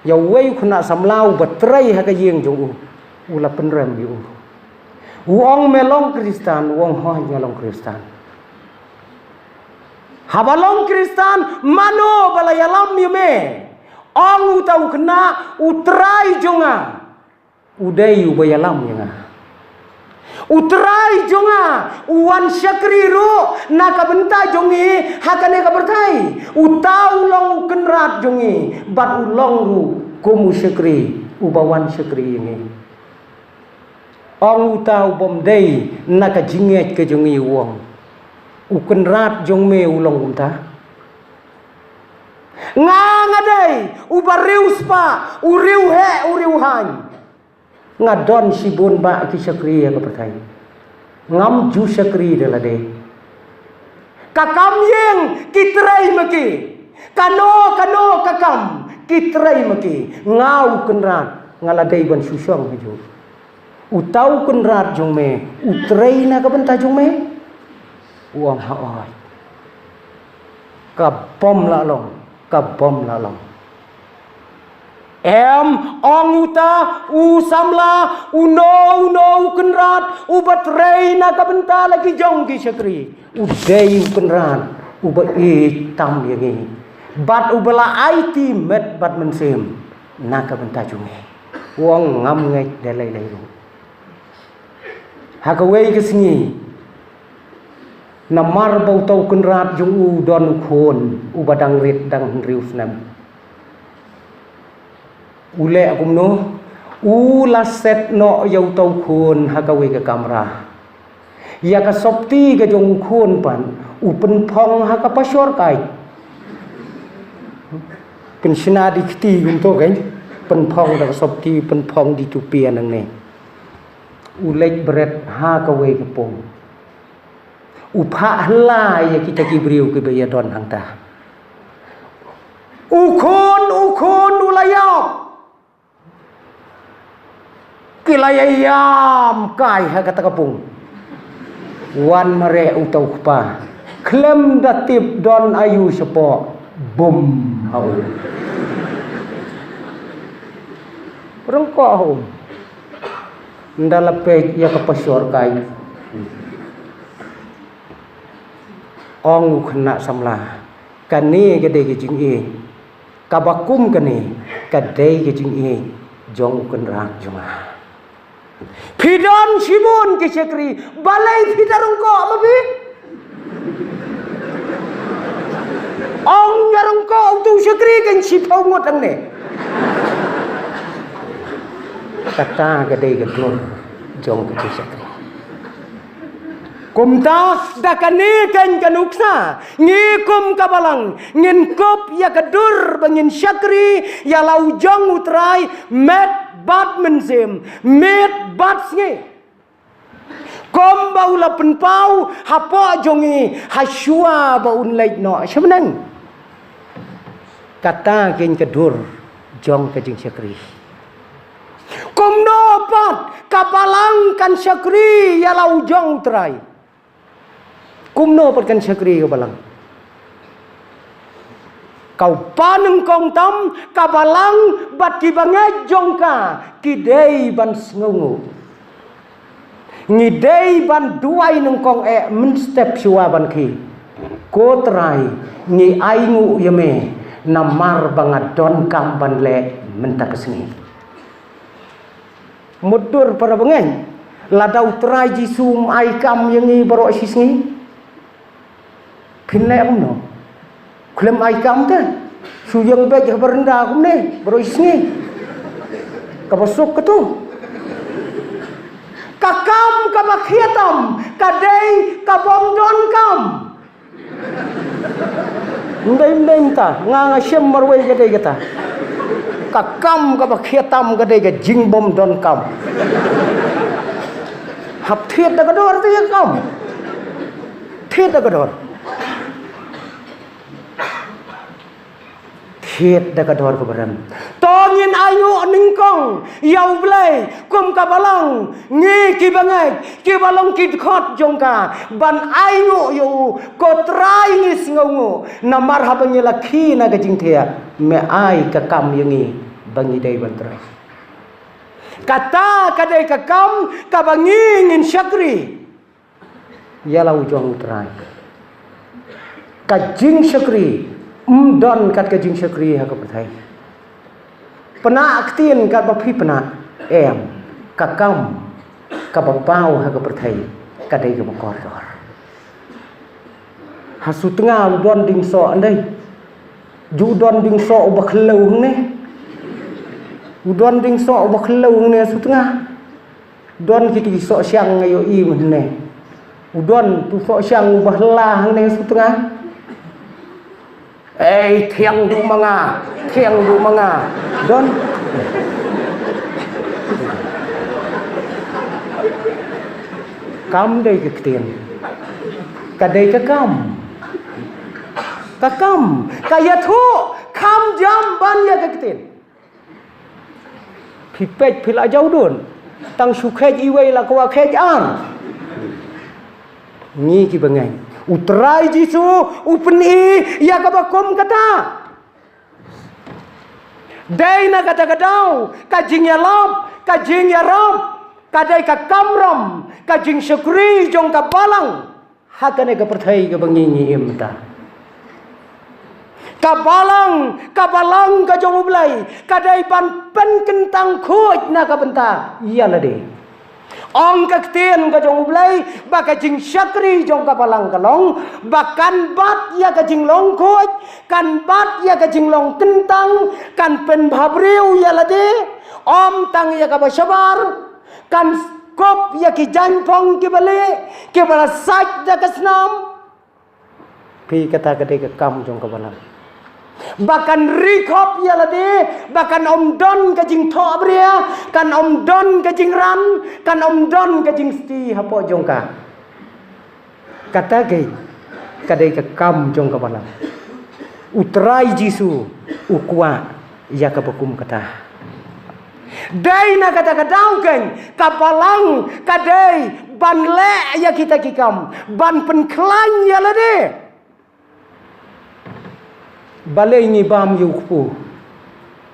Ïa uwei u khynnah samla uba trei ha ka ïing jong u. U la pynrem ïa u. U ong, me long Khristan? U ong, hooid nga long Khristan. Haba long Khristan, mano ba la ïalam ïa me? Ong uta u khynnah, u Trai jong nga u dei uba ïalam ïa nga. U Trai jong nga u wan shakri ruh na ka bynta jong ngi ha kane ka pyrthei. Uta u long u Kynrad jong ngi bad u long ruh kum u shakri uba wan shakri ïa ngi. Ong uta u bym dei na ka jingngeit ka jong ngi, u ong, u Kynrad jong me u long kumta? Nga, nga dei uba riewspah, u riewheh, u riewhaiñ. Nga don shibun bah ki shakri ha ka pyrthei. Ngam ju shakri da lade. Ka kam ïing ki trei ma ki. Kano kano ka kam ki trei ma ki. Nga u Kynrad nga la dei ban shu shong hajuh. Uta u Kynrad jong me u trei na ka bynta jong me? U ong, hooid. Ka bym lah long, ka bym lah long. Em, ong uta u samla, uno uno u Kynrad uba trei na ka bynta la ki jong ki shakri, u dei u Kynrad uba ïeit tam ïa ngi bad uba la aiti met bad mynsiem na ka bynta jong ngi. U ong, ngam ngeit da lei lei ruh. Ha kawei ka sngi, namar ba uta u Kynrad jong u u don u khun uba dang rit, dang hynriew snem, u leh kumno? U la set noh ïa uta u khun ha kawei ka kamra. Ïa ka sopti ka jong u khun pat u pynphong ha ka pashor kait. Pynshna da i kti kumto kein. pynphong da ka sopti, pynphong da i tupi nangne. U leit bret ha kawei ka pung. U phah hla ïa kita ki briew kiba ïadon hangta. U khun, u khun, u la ïap. Ki la ïa ïam kai ha kata ka pung. Wan mareh uta u kpa. Khlem da tip don aïu shapoh. Bum ha u. Ryngkoh ha u. Ynda la peit ïa ka pashor kai. Ong u khynnah samla. Kane ka dei ka jingïeit. Kaba kum kane ka dei ka jingïeit jong u kynrad jong nga. Phi don shibun ki shakri, balei phi da ryngkoh ma phi? Ong ïa ryngkoh utu u shakri kan shiphew ngut hangne. Kata ka dei ka dur jong ka jingshakri. Kumta da kane keiñ ka nuksa, ngi kum ka balang ngin kup ïa ka dur ba ngin shakri ïa la u jong u Trai met bad mynsiem, miet bad sngi. Kumba u la pynpaw hapoh jong ngi ha shuwa ba un leit noh sha bneng. Kata keiñ ka dur jong ka jingshakri. Kumno pat ka balang kan shakri ïa la u jong u Trai? Kumno pat kan shakri ka balang? Ka u pa nyngkong tam, ka balang bad ki bangeit jong ka ki dei ban sngewnguh. Ngi dei ban duwai nyngkong eh mynstep shuwa ban khie. Ko Trai, ngi ainguh ïa me namar ba nga donkam ban leh mynta ka sngi. Mutdur para bangeit, lada u Trai Jisu um ai kam ïa ngi baroh shi sngi, phin leh kumno? Khlem ai kam te, shu ïeng beit ha baranda kumne baroh shi sngi. Kaba suk katu. Ka kam kaba khia tam ka dei ka bym donkam. Ym dei, ym dei mynta, nga nga shem marwei ka dei kata. Ka kam kaba khia tam ka dei ka jingbym donkam. Hap thied da ka dor te ka kam. Thied da ka dor. Thied da ka dor kaba rem. To ngin ainguh nyngkong ïa U Blei kum ka balang, ngi ki bangeit, ki balong ki dkhot jong ka, ban ainguh ïa u, ko Trai ngi sngewnguh, namar haba ngi la khie na ka jingthiah, me ai ka kam ïa ngi ba ngi dei ban trei. Kata ka dei ka kam kaba ngi ngin shakri ïa la u jong U Trai. Ka jingshakri ym don kat ka jingshakri ha ka pyrthei. Pynah ktien kat ba phi pynah, em, ka kam kaba paw ha ka pyrthei ka dei kaba kordor. Ha Sutnga u don ding soh, ym dei? Ju don ding soh uba khlem ne. U don ding soh uba khlem ne Sutnga. Don kito ki soh shang nga ïohi mynne. U don tu soh shang uba hla hangne Sutnga. Ei, thiang duh ma nga, thiang duh ma nga. Don. Kam dei ka ktien. Ka dei ka kam. Ka kam. Ka ïathuh. Kam jam ban ïa ka ktien. Phi peit phi la jaw dun. Tang shu kheit iwei la kwah kheit ar. Ngi ki bangeit. U Trai Jisu u pyni ïa kaba kum kata. Dei na kata ka daw, ka jingïalap, ka jingïarap, ka dei ka kamram, ka jingshakri jong ka balang. Ha kane ka pyrthei kaba ngi ngi im mynta. Ka balang, ka balang ka jong U Blei, ka dei ban pynkyntang khuid na ka bynta ïa lade. Ong ka ktien ka jong U Blei, ba ka jingshakri jong ka balang ka long, ba kan bat ïa ka jinglong khuid, kan bat ïa ka jinglong kyntang, kan pynbha briew ïa lade, ym tang ïa kaba shabar, kan kop ïa ki jaiñphong kiba lieh, kiba la sait da ka snam. Phi, kata ka dei ka kam jong ka balang. Ba kan ri khop ïa lade, ba kan ym don ka jingthoh bria, kan ym don ka jingran, kan ym don ka jingsti hapoh jong ka. Kata ka, ka dei ka kam jong ka balang. U Trai Jisu u kwah ïa kaba kum kata. Dei na kata ka daw keiñ, ka balang ka dei ban leh ïa kita ki kam, ban pynkhlaiñ ïa lade. Balei ngi bam ïa u kpu?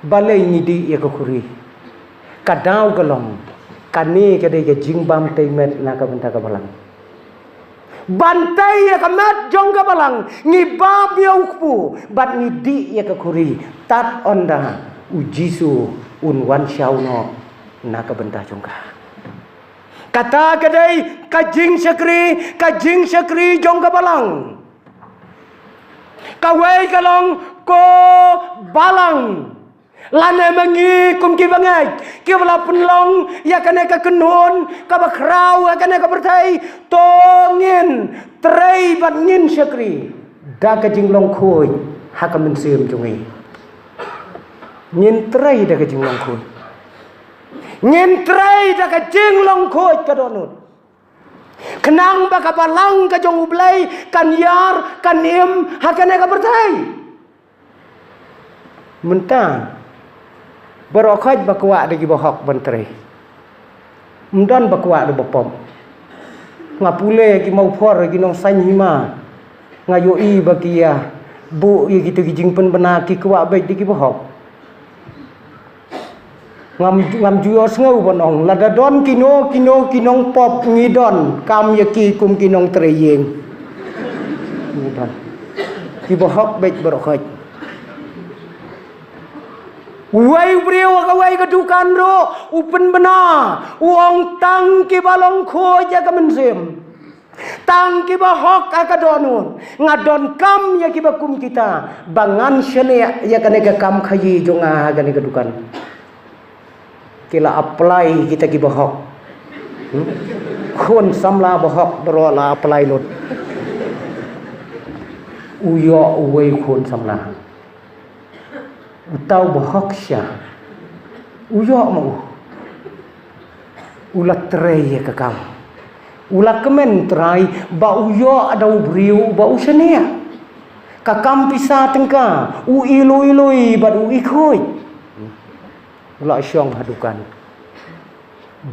Balei ngi dih ïa ka khuri? Ka daw ka long, kane ka dei ka jingbam tei met na ka bynta ka balang. Ban tei ïa ka met jong ka balang, ngi bam ïa u kpu bad ngi dih ïa ka khuri. Tad ynda u Jisu un wan shaw noh na ka bynta jong ka. Kata ka dei ka jingshakri, ka jingshakri jong ka balang. Kawei ka long, ko balang, lane ma ngi kum ki bangeit kiba la pynlong ïa kane ka kynhun kaba khraw ha kane ka pyrthei, to ngin trei bad ngin shakri da ka jinglong khuid ha ka mynsiem jong ngi. Ngin trei da ka jinglong khuid. Ngin trei da ka jinglong khuid ka dohnud. Khnang ba ka balang ka jong U Blei kan ïar, kan im ha kane ka pyrthei. Mynta baroh khoit ba kwah da kiba hok ban trei. Ym don ba kwah da ba pop. Nga pule ki mawphor, ki nongsaiñ hima, nga ïohi ba ki ïa buh ïa kita ki jingpynbna, ki kwah beit da kiba hok. Ngam, ngam ju ïohsngew ban ong, lada don kino kino ki nongpop, ngi donkam ïa ki kum ki nongtrei ïing. Ngi don. Kiba hok beit baroh khoit. Uwei u briew ha kawei ka dukan ruh u pynbna, u ong, tang kiba long khuid ïa ka mynsiem, tang kiba hok ha ka dohnud, nga donkam ïa kiba kum kita ba ngan shaniah ïa kane ka kam khaïi jong nga ha kane ka dukan. Ki la apply kita kiba hok. Hmm? Khun samla ba hok baroh la apply lut. U ïoh uwei u khun samla. Uta uba hok sha, u ïoh ma u. U la trei ïa ka kam. U la kmen trai ba u ïoh da u briew ba u shaniah. Ka kam pisa tyngka, u i lui lui bad u i khuid. U la shong ha dukan.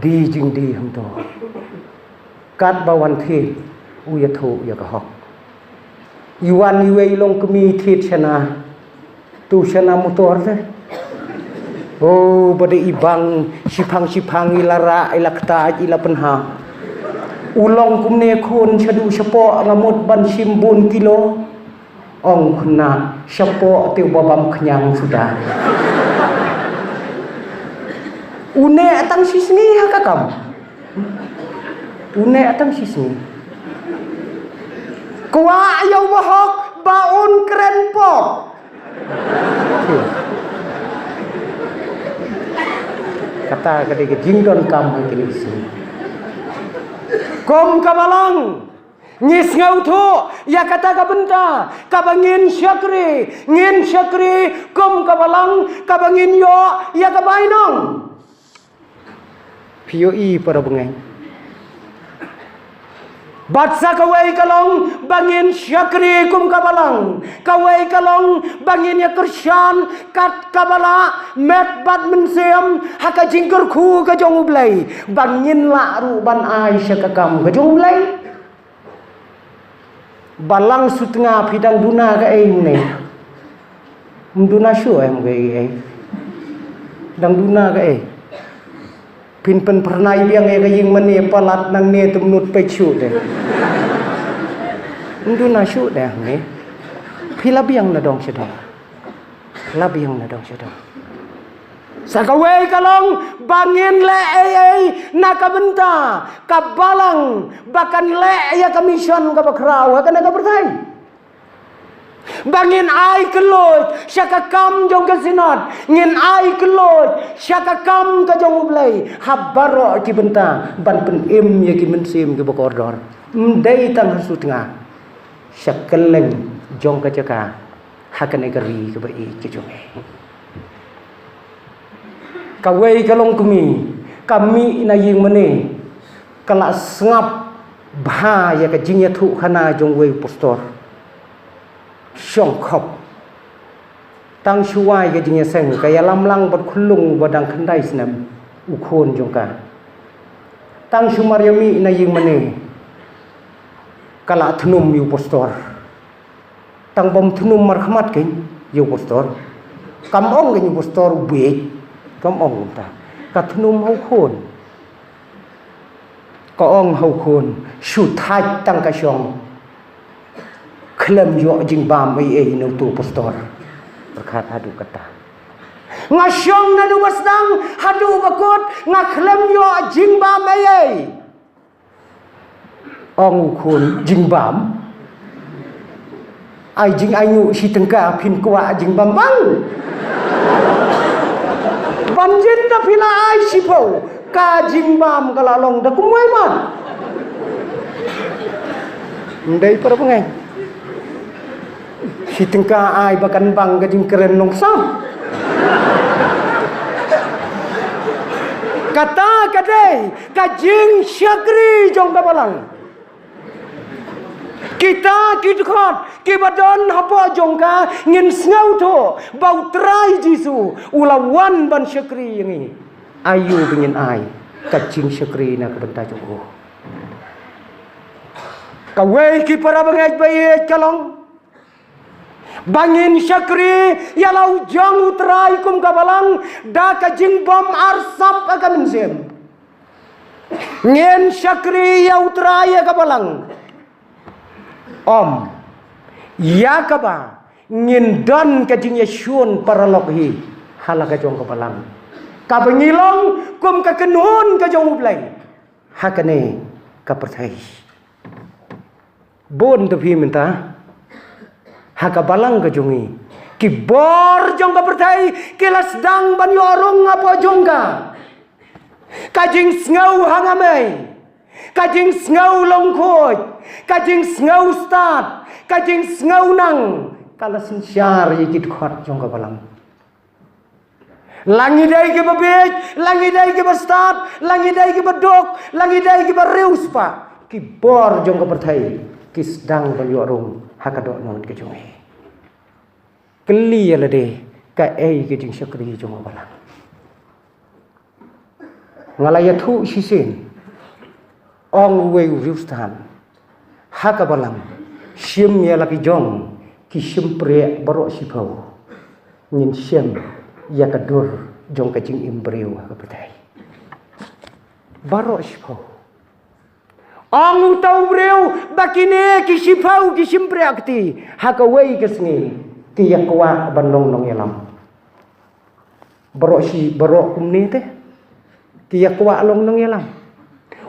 Die jingdie hangto. Katba wan thied, u ïathuh ïa ka hok. I wan iwei i longkmie thied shana. Tu shana motor te. Oh, ba dei i bang, shiphang shiphang i la rah, i la ktait, i la pynhap. U long kumne khun, shaduh shapoh nga mut ban shim bun kilo. Ong khynnah, shapoh te uba bam khñiang suda. U neh tang shisngi ha ka kam. U neh tang shisngi. Kwah ïa uba hok ba un kren pop. Kata ka dei ka jingdonkam ha kine ki sngi. Kum ka balang, ngi sngewthuh ïa kata ka bynta kaba ngin shakri, ngin shakri kum ka balang kaba ngin ïoh ïa ka bainong. Phi ïohi para bangeit. Bad sa kawei ka long ba ngin shakri kum ka balang, kawei ka long ba ngin ïa kyrshan kat kaba lah met bad mynsiem ha ka jingkyrkhu ka jong U Blei, ba ngin lah ruh ban ai sha ka kam ka jong U Blei. Balang Sutnga, phi dang duna kaei mynne? Ym duna shuh em kaei? Dang duna kaei? Phin pynphyrnai biang ïa ka ïing mane, palat nangne te mynta peit shuh de. Ym duna shuh de hangne. Phi la biang na dong sha dong. La biang na dong sha dong. Sa kawei ka long ba ngin leh ei ei na ka bynta ka balang ba kan leh ïa ka mission kaba khraw ha kane ka pyrthei. Ba ngin ai kylluid sha ka kam jong ka Synod, ngin ai kylluid sha ka kam ka jong U Blei ha baroh ki bynta ban pynim ïa ki mynsiem kiba kordor. Ym dei tang ha Sutnga, sha kylleng jong ka jaka. Ha kane ka ri kaba ïeit ka jong ngi. Kawei ka longkmie, ka mih na ïing mane, ka la sngap bha ïa ka jingïathuhkhana jong uwei u pastor. Shong khop. Tang shu ai ka jingïaseng, ka ïalam lang bad u khyllung ba dang khyndai snem, u khun jong ka. Tang shu mar ïa mih na ïing mane, ka la thnum ïa u pastor. Tang bym thnum markhmat kein ïa u pastor. Kam ong kein ïa u pastor u bieit. Kam ong kumta. Ka thnum ha u khun. Ka ong ha u khun, shu thait tang ka shong. Khlem ïoh jingbam ei ei na uto u pastor. Pyrkhat haduh katta. Nga shong naduh ba sdang haduh ba kut, nga khlem ïoh jingbam ei ei. Ong u khun, jingbam? Ai jingainguh shi tyngka phin kwah jingbam bang. Ban jin da phi la ai shiphew, ka jingbam ka la long da kumwei ban. Ym dei, para bangeit. Shi tyngka ai ba kan bang ka jingkren nongsan. Kata ka dei ka jingshakri jong ka balang. Kita ki dkhot kiba don hapoh jong ka, ngin sngewthuh ba U Trai Jisu u la wan ban shakri ïa ngi. Aïu ba ngin ai ka jingshakri na ka bynta jong u? Kawei, ki para bangeit ba ïeit, ka long ba ngin shakri ïa la u jong U Trai kum ka balang da ka jingbym arsap ha ka mynsiem. Ngin shakri ïa U Trai ha ka balang. Ym ïa kaba ngin don ka jingïashun paralok hi ha la ka jong ka balang, kaba ngi long kum ka kynhun ka jong U Blei ha kane ka pyrthei. Bun te phi mynta ha ka balang ka jong ngi, ki bor jong ka pyrthei ki la sdang ban ïoh rung hapoh jong ka. Ka jingsngew hangamei, ka jingsngew lyngkhuid, ka jingsngew stad, ka jingsngew nang, ka la synshar ïa ki dkhot jong ka balang. La ngi dei kiba bieit, la ngi dei kiba stad, la ngi dei kiba duk, la ngi dei kiba riewspah, ki bor jong ka pyrthei ki sdang ban ïoh rung ha ka dohnud ka jong ngi. Kylli ïa lade, kaei ka jingshakri jong ka balang? Nga la ïathuh shisien, ong uwei u riewstad, ha ka balang, shim ïa la ki jong ki shympriah baroh shiphew, ngin shem ïa ka dur jong ka jingim briew ha ka pyrthei. Baroh shiphew. Ong uta u briew ba kine ki shiphew ki shympriah kti, ha kawei ka sngi ki ïa kwah ban long nongïalam. Baroh shi, baroh kumne te ki ïa kwah long nongïalam.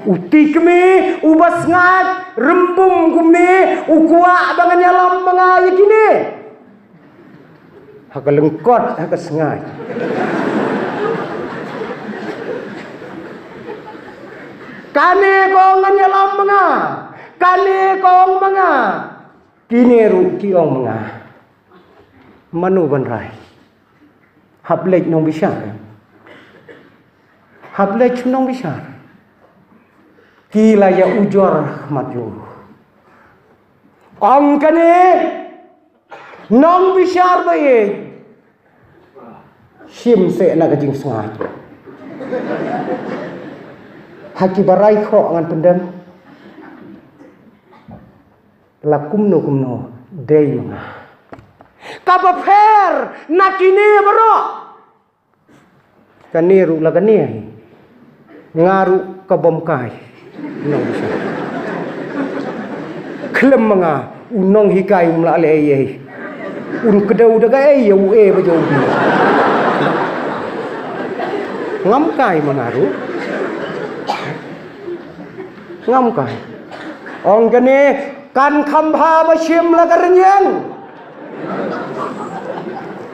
Uti kmie uba sngaid rymbum kumne u kwah ba ngan ïalam ma nga ïa kine. Ha ka lyngkot, ha ka sngaid. Kane ka ong ngan ïalam ma nga. Kane ka ong ma nga. Kine ruh ki ong ma nga. Mano ban rai? Hap leit nongbishar. Hap leit nongbishar. Ki la ïa ujor khmat jong u. Ong kane, nongbishar ba ïeit, shim seh na ka jingsngaid. Ha kiba rai khoh ngan pyndem. La kumno kumno dei ma nga. Kaba pher na kine baroh. Kane ruh la kane. Nga ruh ka bym kai. Nongbishar. Khlem ma nga, u nonghikai um lah leh ei ei. Un kdew da kaei ïa u e ba jong u. Ngam kai ma nga ruh. Ngam kai. Ong kane, kan kham bha ba shim la ka rynïeng.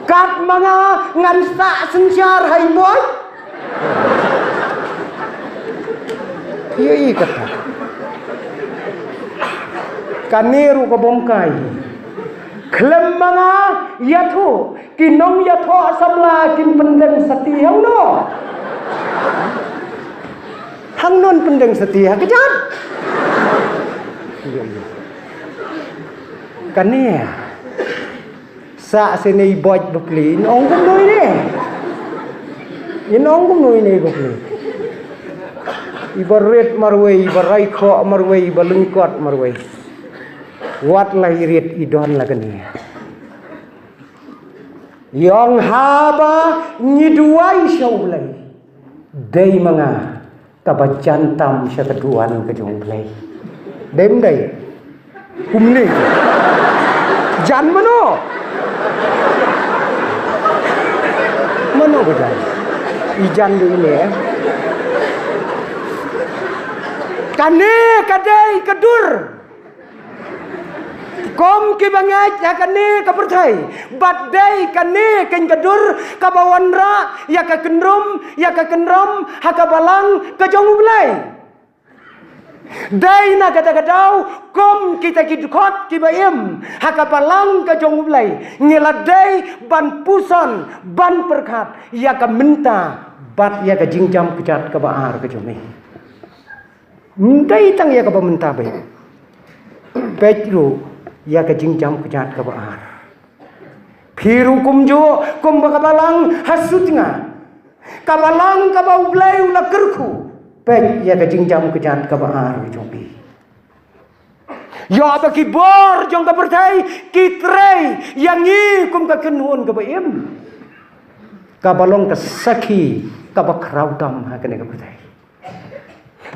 Kat ma nga ngan sah synshar ha i Moit. Ïa i kata. Kane ruh ka bym kai. Khlem ma nga Ïathuh, ki nongïathoh samla kin pyndeng sati hangno? Hangno pyndeng sati, ha kjat? Kane. Sa sene i boj bapli, in ong kumno ine. In ong kumno ine bapli. Iba rit marwei, iba raikhoh marwei, iba lyngkot marwei. Wat la i rit i don la kane. Ïong haba ngi duwai sha U Blei. Dei ma nga kaba jan tam sha ka duwan ka jong U Blei. Dei ym dei? Kumne. Jan mano? Mano ka jan? I jan dei ne. Kane ka dei ka dur. Kum kiba ngeit ha kane ka pyrthei. Bad dei kane keiñ ka dur kaba wanrah ïa ka kynrum, ïa ka kynrum ha ka balang ka jong U Blei. Dei na kata ka daw kum kita ki dkhot kiba im ha ka balang ka jong U Blei. Ngi la dei ban puson, ban pyrkhat ïa ka mynta bad ïa ka jingjam kjat kaba ar ka jong ngi. Ym dei tang ïa kaba mynta beit. Peit ruh ïa ka jingjam kjat kaba ar. Phi ruh kumjuh kumba ka balang ha sut nga. Ka balang kaba U Blei u la kyrkhu. Peit ïa ka jingjam kjat kaba ar jong phi. Ïoh ba ki bor jong ka pyrthei ki trei ïa ngi kum ka kynhun kaba im. Kaba long ka sakhi kaba khraw tam ha kane ka pyrthei.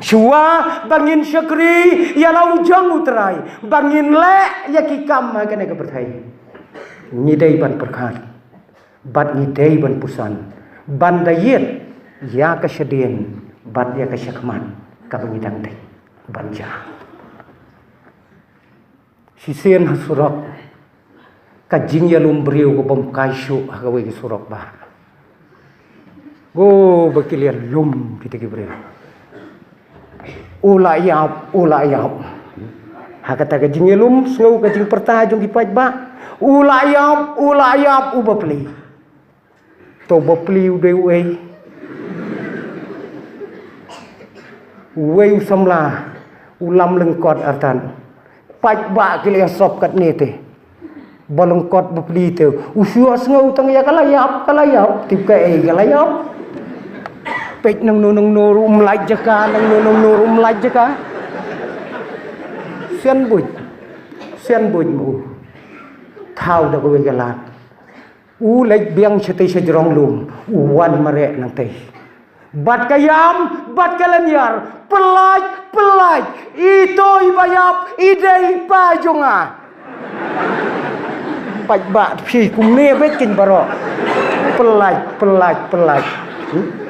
Shuwa ba ngin shakri ïa la u jong U Trai, ba ngin leh ïa ki kam ha kane ka pyrthei, ngi dei ban pyrkhat bad ngi dei ban puson ban da ïit ïa ka shadien bad ïa ka shakhmat kaba ngi dang dei ban jia. Shisien ha surok ka jingïalum briew ka bym kai shuh ha kawei ka surok ba. Go ba ki ïalum kita ki briew. U la ïap, u la ïap. Ha kata ka jingïalum sngew ka jingpyrta jong ki paidbah. U la ïap, u la ïap u bapli. To bapli u dei uei? Uei u samla u lam lyngkot artat. Paidbah ki la ïasop katne te. Ba lyngkot bapli te. U shu sngew tang ïa ka la ïap, ka la ïap. Tip kaei ka la ïap. Peit nangno nangno ruh um lait jaka, nangno nangno ruh um lait jaka. Shen buit. Shen buit mo. Thaw da kawei ka lad. U leit biang shatei sha jrong lum, u wan mareh nangtei. Bad ka ïam, bad ka lynñiar, pyllait, pyllait, ito iba ïap, i dei i pa jong nga. Paidbah phi kumne beit kin baroh. Pyllait, pyllait, pyllait. Hmm?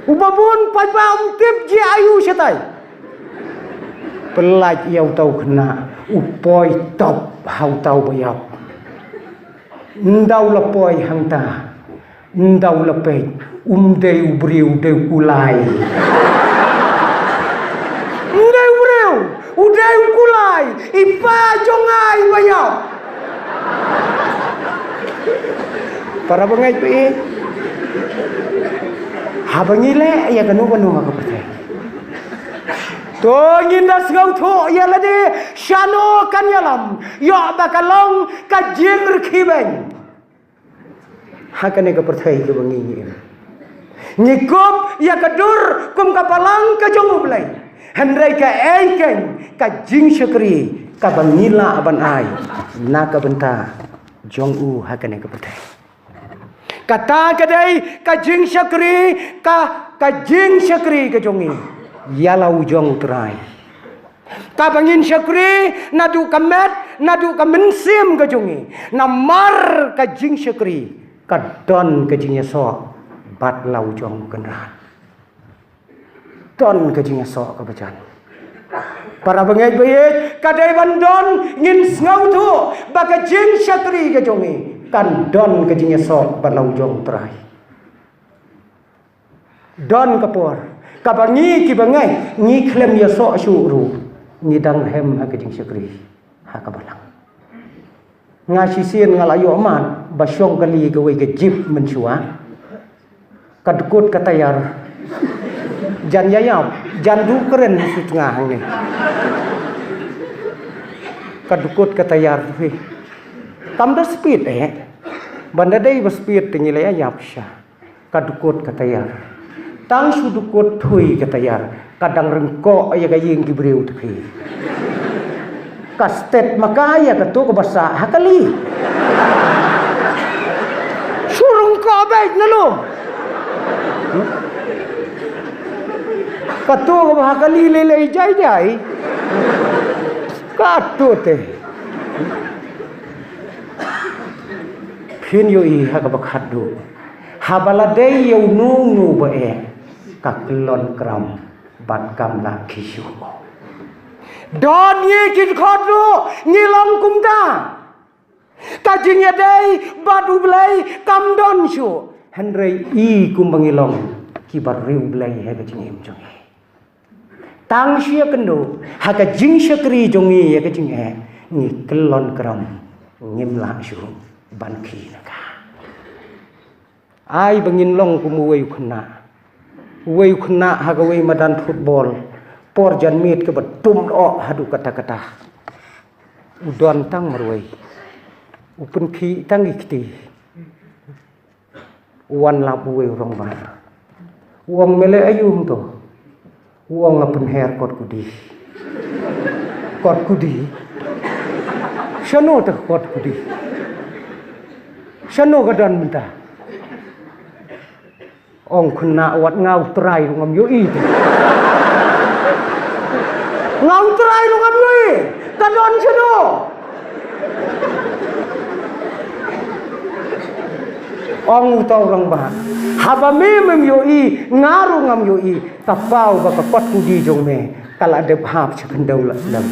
Uba bun paidbah um tip jia aïu shatai. Pyllait ïa uta u khynnah, u poi top ha uta uba ïap. Ynda u la poi hangta, ynda u la peit, um dei u briew, u dei u kulai. Um dei u briew, u dei u kulai, i pa jong nga iba ïap. Para bangeit ba ïeit. Haba ngi leh ïa kano kano ha ka pyrthei. To ngin da sngewthuh ïa lade shano kan ïalam. Ïoh ba ka long ka jingrkhie beiñ. Ha kane ka pyrthei kaba ngi ngi im. Ngi kup ïa ka dur kum ka balang ka jong U Blei. Hynrei kaei keiñ ka jingshakri kaba ngi lah ban ai na ka bynta jong u ha kane ka pyrthei. Kata ka dei ka jingshakri, ka, ka jingshakri ka jong ngi ïa la u jong U Trai. Kaba ngin shakri naduh ka met, naduh ka mynsiem ka jong ngi. Namar ka jingshakri ka don ka jingïasoh bad la u jong U Kynrad. Don ka jingïasoh kaba jan. Para bangeit ba ïeit, ka dei ban don, ngin sngewthuh ba ka jingshakri ka jong ngi kan don ka jingïasoh bad la u jong U Trai. Don ka por kaba ngi kiba ngeit ngi khlem ïasoh shuh ruh, ngi dang rhem ha ka jingshakri ha ka balang. Nga shisien nga la ïoh mad ba shong kali kawei ka jeep mynshuwa. Ka dkut ka tayar. Jan ïa ïap, jan du kren shu tnga hangne. Ka dkut ka tayar phi. Kam da speed eh. Ban da dei ba speed te ngi la ïa ïap sha. Ka dkut ka tayar. Tang shu dkut thui ka tayar. Ka dang ryngkoh ïa ka ïing ki briew te phi. Ka stet ma ka ïa ka tu ka basa ha kali. Shu ryngkoh beit na lum. Ka tu ka ba ha kali lei lei jai jai. Ka tu te. Phin ïohi ha kaba khatduh. Haba la dei ïa uno uno ba eh. Ka kyllon kram bad kam lah khishuh. Don ngi ki dkhot ruh ngi long kumta. Ka jingïadei bad U Blei kam don shuh. Hynrei i kumba ngi long kiba riewblei ha ka jingim jong ngi. Tang shu ïakynduh ha ka jingshakri jong ngi ïa ka jingeh, ngi kyllon kram, ngim lah shuh ban khie na ka. Ai ba ngin long kum uwei u khynnah. Uwei u khynnah ha kawei madan football. Por janmiet kaba tum doh haduh katta katta. U don tang marwei. U pynkhih tang ki kti. U wan lap uwei u rangbah. U ong, me leh aïu hangto? U ong, nga pynher kot kudi. Kot kudi? Shano te kot kudi? Shano ka don mynta? Ong khynnah, wat nga u trai ruh ngam ïohi te. Nga u trai ruh ngam ïohi. Ka don shano? Ong uta u rangbah, haba me mem ïohi, nga ruh ngam ïohi. Ka paw ba ka kot kudi jong me ka la dep hap sha khyndew la lem.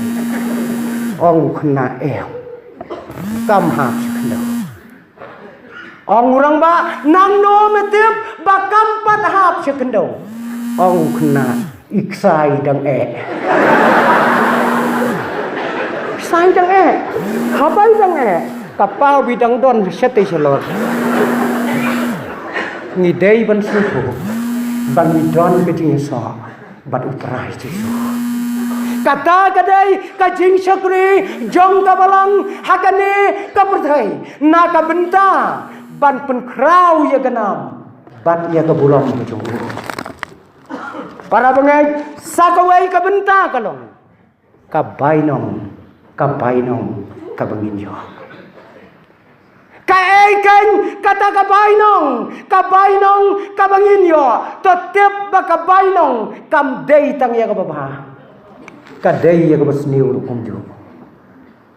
Ong u khynnah, em, kam hap sha khyndew. Ong u rangbah, nangno me tip ba kam pat hap sha khyndew? Ong u khynnah, i ksai dang eh. Ksai dang eh. Haba i dang eh, ka paw ba i dang don shatei shalor. Ngi dei ban sngewthuh ba ngi don ka jingïasoh bad U Trai Jisu. Kata ka dei ka jingshakri jong ka Balang ha kane ka pyrthei na ka bynta ban pynkhraw ïa ka nam bad ïa ka burom ka jong u. Para bangeit, sa kawei ka bynta ka long ka bainong, ka bainong kaba ngin ïoh. Kaei keiñ kata ka bainong, ka bainong kaba ngin ïoh? To tip ba ka bainong kam dei tang ïa kaba bha, ka dei ïa kaba sniew ruh kumjuh.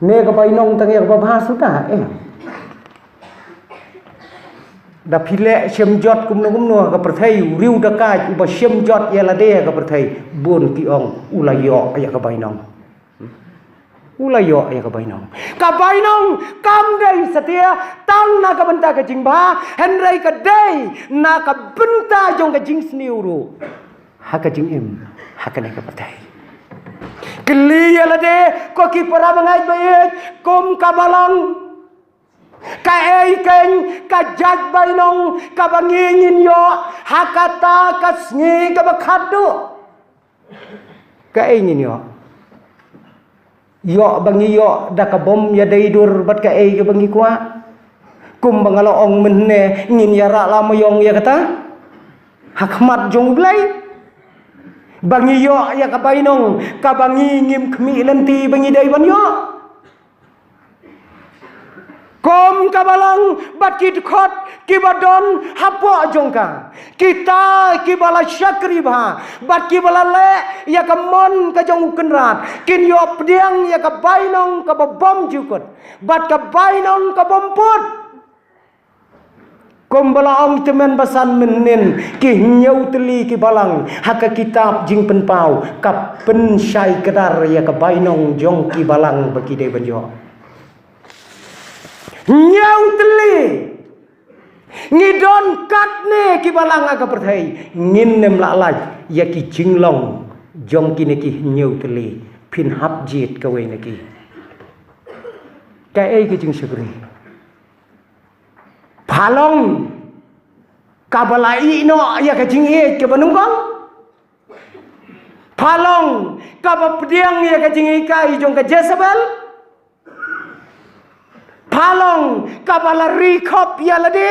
Ne ka bainong tang ïa kaba bha suda, em? Da phi leh shim jot kumno kumno ha ka pyrthei, u riew dakait uba shim jot ïa lade ha ka pyrthei, bun ki ong u la ïoh ïa ka bainong. U la ïoh ïa ka bainong. Ka bainong kam dei satia tang na ka bynta ka jingbha, hynrei ka dei na ka bynta jong ka jingsniew ruh ha ka jingim ha kane ka pyrthei. Kylli ïa lade ko ki para bangeit ba ïeit, kum ka Balang, kaei keiñ ka jait bainong kaba ngi ngin ïoh ha kata ka sngi kaba khatduh? Kaei ngin ïoh? Ïoh ba ngi ïoh da ka bym ïadei dur bad kaei kaba ngi kwah? Kumba nga la ong mynne, ngin ïarah la maiong ïa kata ha khmat jong U Blei, ba ngi ïoh ïa ka bainong kaba ngi ngim khmih lynti ba ngi dei ban ïoh. Kum ka Balang bad ki dkhot kiba don hapoh jong ka, kita kiba la shakri bha bad kiba la leh ïa ka mon ka jong U Kynrad, kin ïoh pdiang ïa ka bainong kaba bymjukut bad ka bainong ka bymput. Kumba la ong tymmen basan mynnin, ki hynñiew tylli ki balang ha ka kitab Jingpynpaw ka pynshai kdar ïa ka bainong jong ki balang ba ki dei ban ïoh. Hynñiew tylli. Ngi don katne ki balang ha ka pyrthei, ngin ym lah lait ïa ki jinglong jong kine ki hynñiew tylli. Phin hap jied kawei na ki. Kaei ka jingshakri? Pha long kaba la ïeh noh ïa ka jingïeit kaba nyngkong? Pha long kaba pdiang ïa ka jinghikai jong ka Jezebel? Pha long kaba la ri khop ïa lade?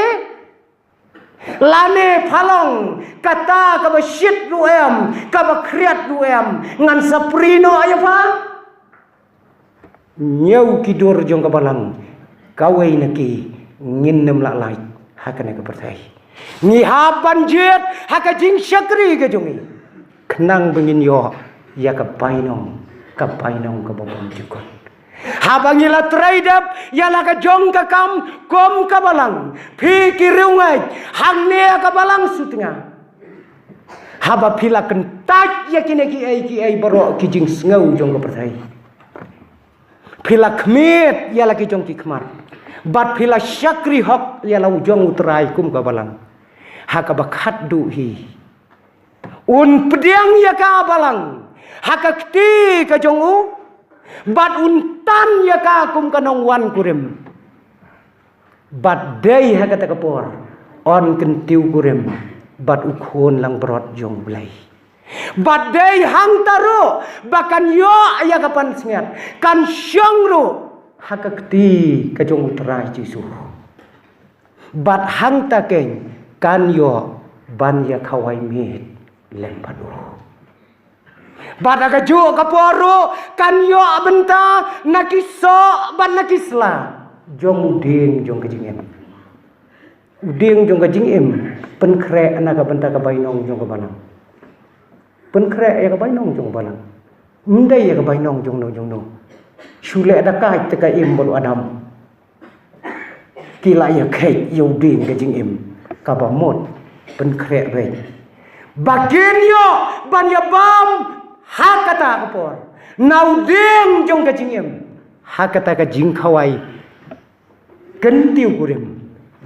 Lane pha long kata kaba shit ruh em, kaba khriat ruh em, ngan sa prie noh ïa pha? Ñiew ki dur jong ka balang, kawei na ki ngin nym lah lait ha kane ka pyrthei. Ngi hap ban jied ha ka jingshakri ka jong ngi, khnang ba ngin ïoh ïa ka bainong, ka bainong kaba bymjukut. Haba ngi la trei dep ïa la ka jong ka kam kum ka balang, phi ki riewngeit hangne ha ka Balang Sutnga, haba phi la kyntait ïa kine kiei kiei baroh ki jingsngew jong ka pyrthei, phi la khmied ïa la ki jong ki khmat, bad phi la shakri hok ïa la u jong U Trai kum ka balang, ha kaba khatduh hi un pdiang ïa ka balang ha ka kti ka jong u, bad un tan ïa ka kum ka nongwan kurim. Bad dei ha kata ka por yn kyntiew kurim bad U Khun langbrot jong U Blei. Bad dei hangta ruh ba kan ïoh ïa ka pansngiat, kan shong ruh ha ka kti ka jong U Trai Jisu. Bad hangta keiñ kan ïoh ban ïa khawai miet lem bad u. Bad ha kajuh ka por ruh kan ïoh bynta na ki soh bad na ki sla jong u dieng jong ka jingim. U dieng jong ka jingim pynkhreh na ka bynta ka bainong jong ka balang. Pynkhreh ïa ka bainong jong ka balang. Ym dei ïa ka bainong jong no jong no. Shu leh da ka ïa ka im bad u Adam. Ki la ïa khet ïa u dieng ka jingim kaba mut pynkhreh beit. Ba kin ïoh ban ïa bam ha kata ka por na u dieng jong ka jingim, ha kata ka jingkhawai kyntiew kurim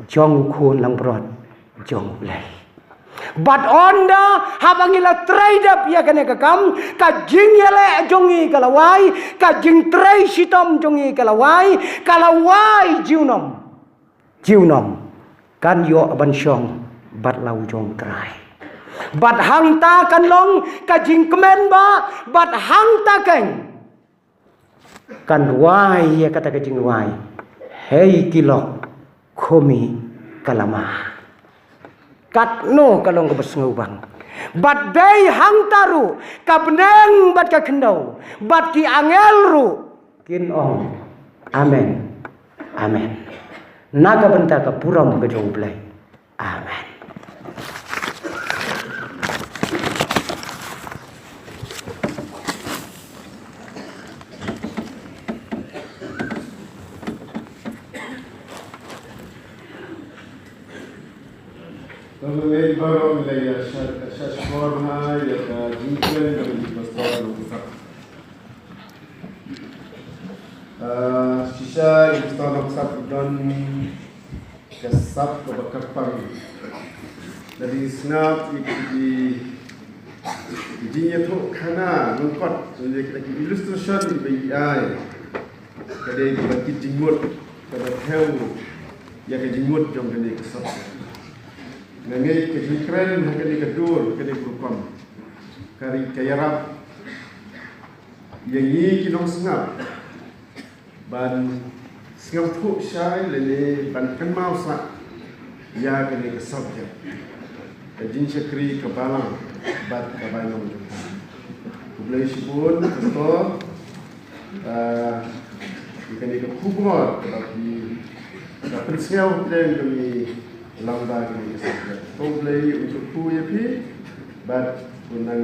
jong U Khun langbrot jong U Blei. Bad ynda haba ngi la trei dep ïa kane ka kam, ka jingïaleh jong ngi ka la wai, ka jingtrei shitom jong ngi ka la wai, ka la wai junom. Junom kan ïoh ban shong bad la u jong U Trai. Bad hangta kan long ka jingkmen ba, bad hangta keiñ kan rwai ïa kata ka jingrwai, hei ki lok, khmih ka lama. Katno ka long kaba sngewbang. Bad dei hangta ruh ka bneng bad ka khyndew bad ki angel ruh kin ong, Amen, amen, na ka bynta ka burom ka jong U Blei. Amen. Tang lei baroh lei ïa sha, sha shkor ha ïa ka jingkren jong i Pastor Nongksak. Ah, shisha i Pastor Nongksak don ka sap kaba kyrpang. Lada ngi sngap ïa ki, ki jingïathuh khana lyngkot, ïa ki, ki illustration kiba i ai. Ka dei kaba kit jingmut, kaba thew ïa ka jingmut jong kane ka sap. Nga ngeit ka jingkren ha kane ka dur, kane ka rukom, ka ri, ka ïarap ïa ngi ki nongsngap ban sngewthuh shai lane ban kynmaw sah ïa kane ka subject, ka jingshakri ka balang bad ka bainong jong ka. Khublei shibun Pastor, ah, ïa kane ka khubor kaba phi la pynsngew hapdeng jong ngi lyngba kane ka subject. Khublei un kyrkhu ïa phi bad un nang